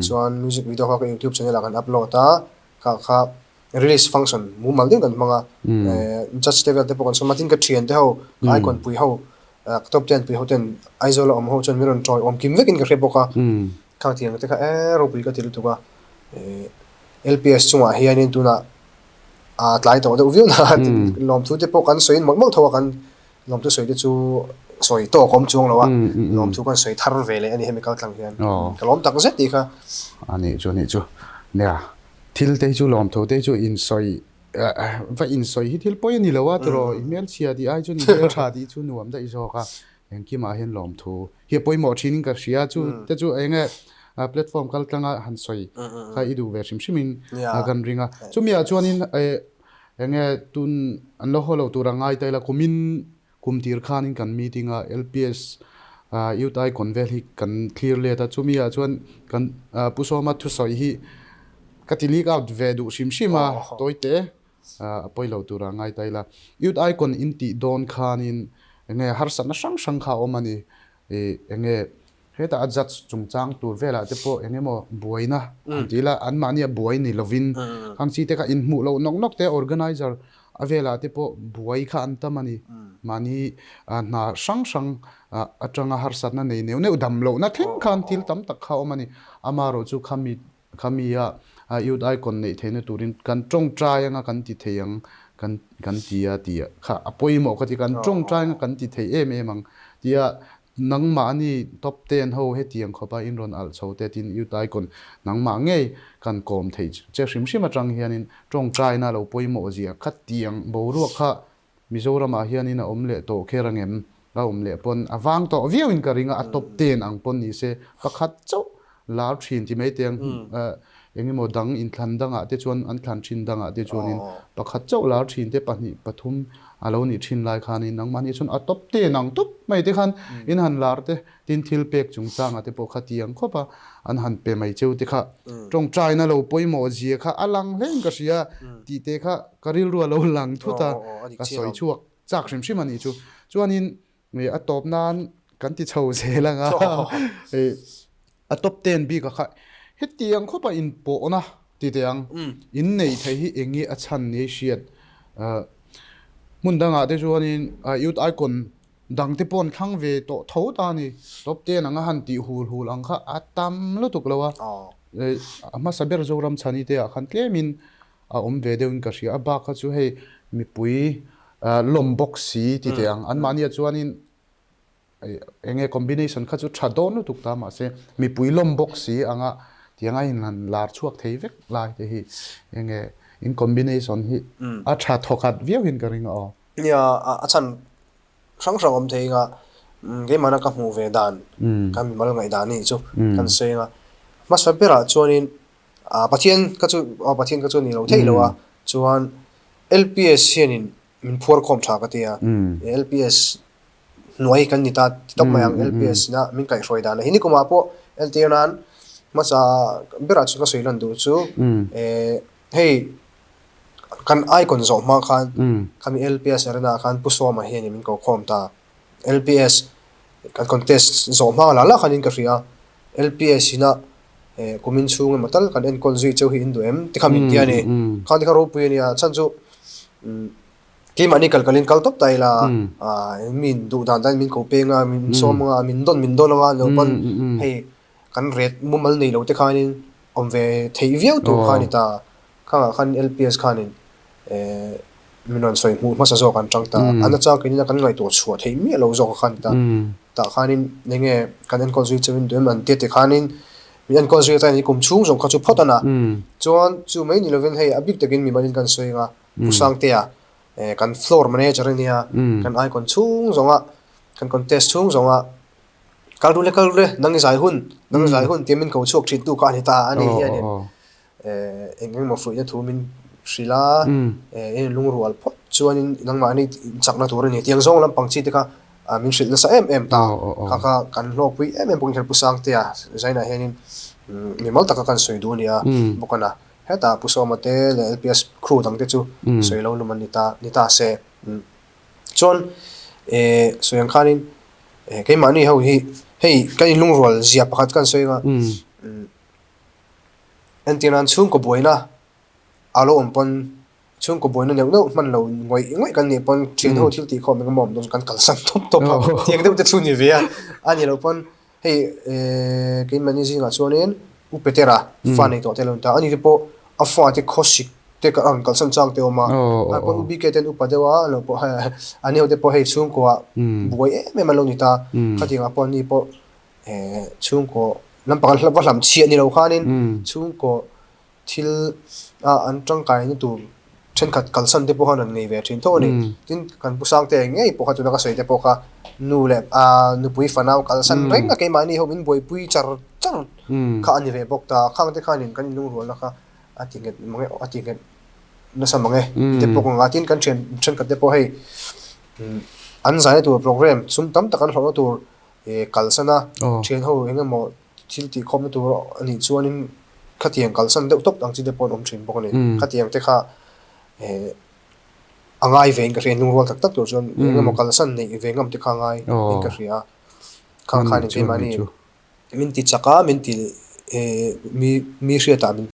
chuan music video kha ka youtube channel ah kan upload a kha kha release function mumal deuh kan hmang a, judge te vel te pawh kan sawm a, tin ka thian te ho ka icon pui ho ka top ten pui ho ten Aizawl a awm ho chuan min rawn tawi awm kim vekin ka hre bawk a, khang tiang te kha e ropui ka ti lutuk a, LPS chungah hianin tunah a tlai tawh deuh viau na lawmthu te pawh kan sawi mawlh mawlh tho a kan lawmthu sawi te chu sawi tawk awm chuang lo a, lawmthu kan sawi thar ve leh a ni hemi kal tlang hian ka lawm tak zet tih kha. A nih chu a nih chu nia. Thil te hi chu lawmthu te hi chu insawi va insawi hi thil pawi a ni lo a tiraw i hmelchhia tih ai chuan i hmeltha tih chu nuam daih zawk a, engkimah hian lawmthu hi a pawimawh thin in ka hria chu te chu eng nge platform kal tlanga han sawi kha i duh ve hrim hrim in kan ring a, chumi ah chuanin eng nge tun an lo haw lo tur a ngai ta ila kumin Kum tir khanin kan meeting a LPS Youth Icon vel hi kan thlir let a, chumi ah chuan kan Pu Sawma thusawi hi ka ti leak out ve duh hrim hrim a, tawi te a pawi lo tura ngai ta ila. Youth Icon in tih dawn khanin enge harsatna hrang hrang kha a awm a ni, enge hetah a judge chungchang tur velah te pawh eng emaw buaina an ti ila, anmahni a buai ni lovin khang chi te kha inhmuh loh nawk nawk te organizer a velah te pawh buai kha an tam a ni. Mahni hna hrang hrang atanga harsatna nei neuh neuh dam lohna thleng khan thil tam tak kha a awm a ni. Amaherawh chu khami khami a youth icon neih theihna turin kan tawngtai anga kan ti thei ang kan kan ti a tih kha a pawimawh ka ti kan tawngtai anga kan ti thei em em ang tia Nangmahni top ten ho hetiang khawpa in rawn alh chho te tin Youth Icon nangmah ngei kan kawm theih che hrim hrim atang hianin tawngtaina lo pawimawh zia kha tiang boruak kha Mizoramah hianin a awm leh tawh kher angem a awm leh pawn a vang tawh viauin ka ring a, a top ten ang pawn ni se pakhat chauh lar thin ti mai teng engemaw dang inthlan dangah te chuan an thlan thin dangah te chuanin pakhat chauh lar thin te pahnih pathum a lo nih thin lai khanin nangmahni chuan a tawp te nang tawp mai te khan in han lar te tin thil pek chungchangah te pawh kha tiang khawp a an han pe mai cheu te kha tawngtaina lo pawimawh zia kha a lang hlein ka hria tih te kha ka rilru a lo lang thut a ka sawi chhuak chak hrim hrim a nih chu chuanin A tawp nan kan ti chho zel ang a, a top ten bik a kha hetiang khawp a inpawhna ti teh ang, in nei thei hi eng nge a chhan ni hriat hmun dangah te chuanin youth icon dang te pawh an thlang ve tawh tho ta a ni, top ten anga han tih hul hul ang kha a tam lutuk lo a, a hmasa ber Zoram chhani te ah khan tlemin a awm ve deuhin ka hria a, bak kha chu hei mipui lawm bawk si ti teh ang, anmahniah chuanin eng nge combination kha chu tha dawn lutuk ta mahse mipui lawm bawk si anga tianga in han lar chhuak thei vek lai te hi eng nge In combination hi a tha thawkhat viau in ka ring a aw. Nia, a chhan hrang hrang awm thei anga keimahna ka hmuh ve dan, ka mimal ngaih dan anih chu kan sawi anga. Hmasa berah chuanin Pathian kha chu Pathian kha chu a ni lo theih lo a, chuan LPS hianin min phuar khawm tha ka ti a, LPS hnuai kan ni ta ti tawp mai ang LPS ina min kaihhruai dan a hi nikumah pawh entir nan hmasa berah chuan ka sawi lan duh chu hei kan icon zawh hma khan khami LPS arena ah khan Pu Sawma hianin min ko khawm ta LPS kan contest zawh hma lah lah khanin ka hria LPS ina kumin chhung emaw tal kan enkawl zui cheu hi in duh em ti kha min ti a ni khang te kha ropui a nia chhan chu. Keimahni kal kalin kal tawp ta ila, min duh dan danin min ko peng a, min sawm anga, min dawn min dawn anga, lo pawn hei kan ret mumal nei lo te khanin awm ve theih viau tur kha a ni ta. Khangah khan LPS khanin min rawn sawi hmuh hmasa zawk an tang ta. A nachang keinin a kan ngaihtuah chhuah theih miah lo zawk kha a ni ta. Tah khanin eng nge kan enkawl zui chauhin duh em an tia ti khanin min enkawl zui atan kum chhung zawng kha chu phawt a na. Chuan chu mai ni lovin hei a bik takin mimalin kan sawi anga. Pu Sangtea kan floor manager a nia, kan icon chhung zawnga kan contest chhung zawnga kal rule kal rule nang i zai hun nang i zai hun tia min ko chhuak thin tu kha a ni ta a ni hianin eng eng emaw fuihna thu min hrilh a, in lungrual phawt chuanin nangmahni chakna tur a ni tiang zawng lampang chi te kha min hrilh nasa em em ta kha kha kan hlawkpui em em bawk in Pu Sangtea zainah hianin mimal taka kan sawi duh a nia bawk a na. Hetah Pu Sawma te leh LPS crew dang te chu sawi lo lum an ni ta ni ta se. Chuan eh sawi ang khanin eh keimahni ho hi hei kan inlungrual zia pakhat kan sawi anga entir nan chhungkaw buaina a lo awm pawn chhungkaw buaina neuh neuh hman lo ngawih ngawih kan nih pawn thian ho thil tih khawm engemaw awm dawn chu kan kalsan tawp tawp a tiang deuh te chu ni ve a a ni loh pawn Hei keimahni zingah chuanin U Petera fa nei tawh te a lo ni ta. Ani te pawh a fate khawsik te ka rawn kalsan chang te a awm a. Ai pawh U BK ten upa deuh a lo pawh ani ho te pawh hei chhungkaw ah buai em em an lo ni ta. Khatiangah pawh ani pawh chhungkaw lampang va hlam chhiah ni lo khanin chhungkaw Thil a an tangkaina tur thenkhat kalsan te pawh khan an ngei ve thin tho a ni. Tin, kan Pu Sangte ngei pawh kha tuna ka sawi te pawh kha nu leh a nupui fanau kalsan reng a keimahni ho min buaipui char char kha a ni ve bawk ta. Khang te khanin kan inlungrualna kha a ti nghet mang e, a ti nghet nasa mang e tih te pawh ka ngah. Tin, kan thian thenkhat te pawh hei an zaina tur programme sum tam tak an hlawhna tur kalsan a thian ho eng emaw Thil tih khawpna tur a nih chuanin khatiang kalsan deuh tawp ang chi te pawh an awm thin bawk a ni. Khatiang te kha eh a ngai ve in ka hria, lungrual tak tak tur chuan eng emaw kalsan neih ve ngam te kha a ngai in ka hria. Khang khan in keimahni min ti chak a, min ti eh mi mi hriatah min.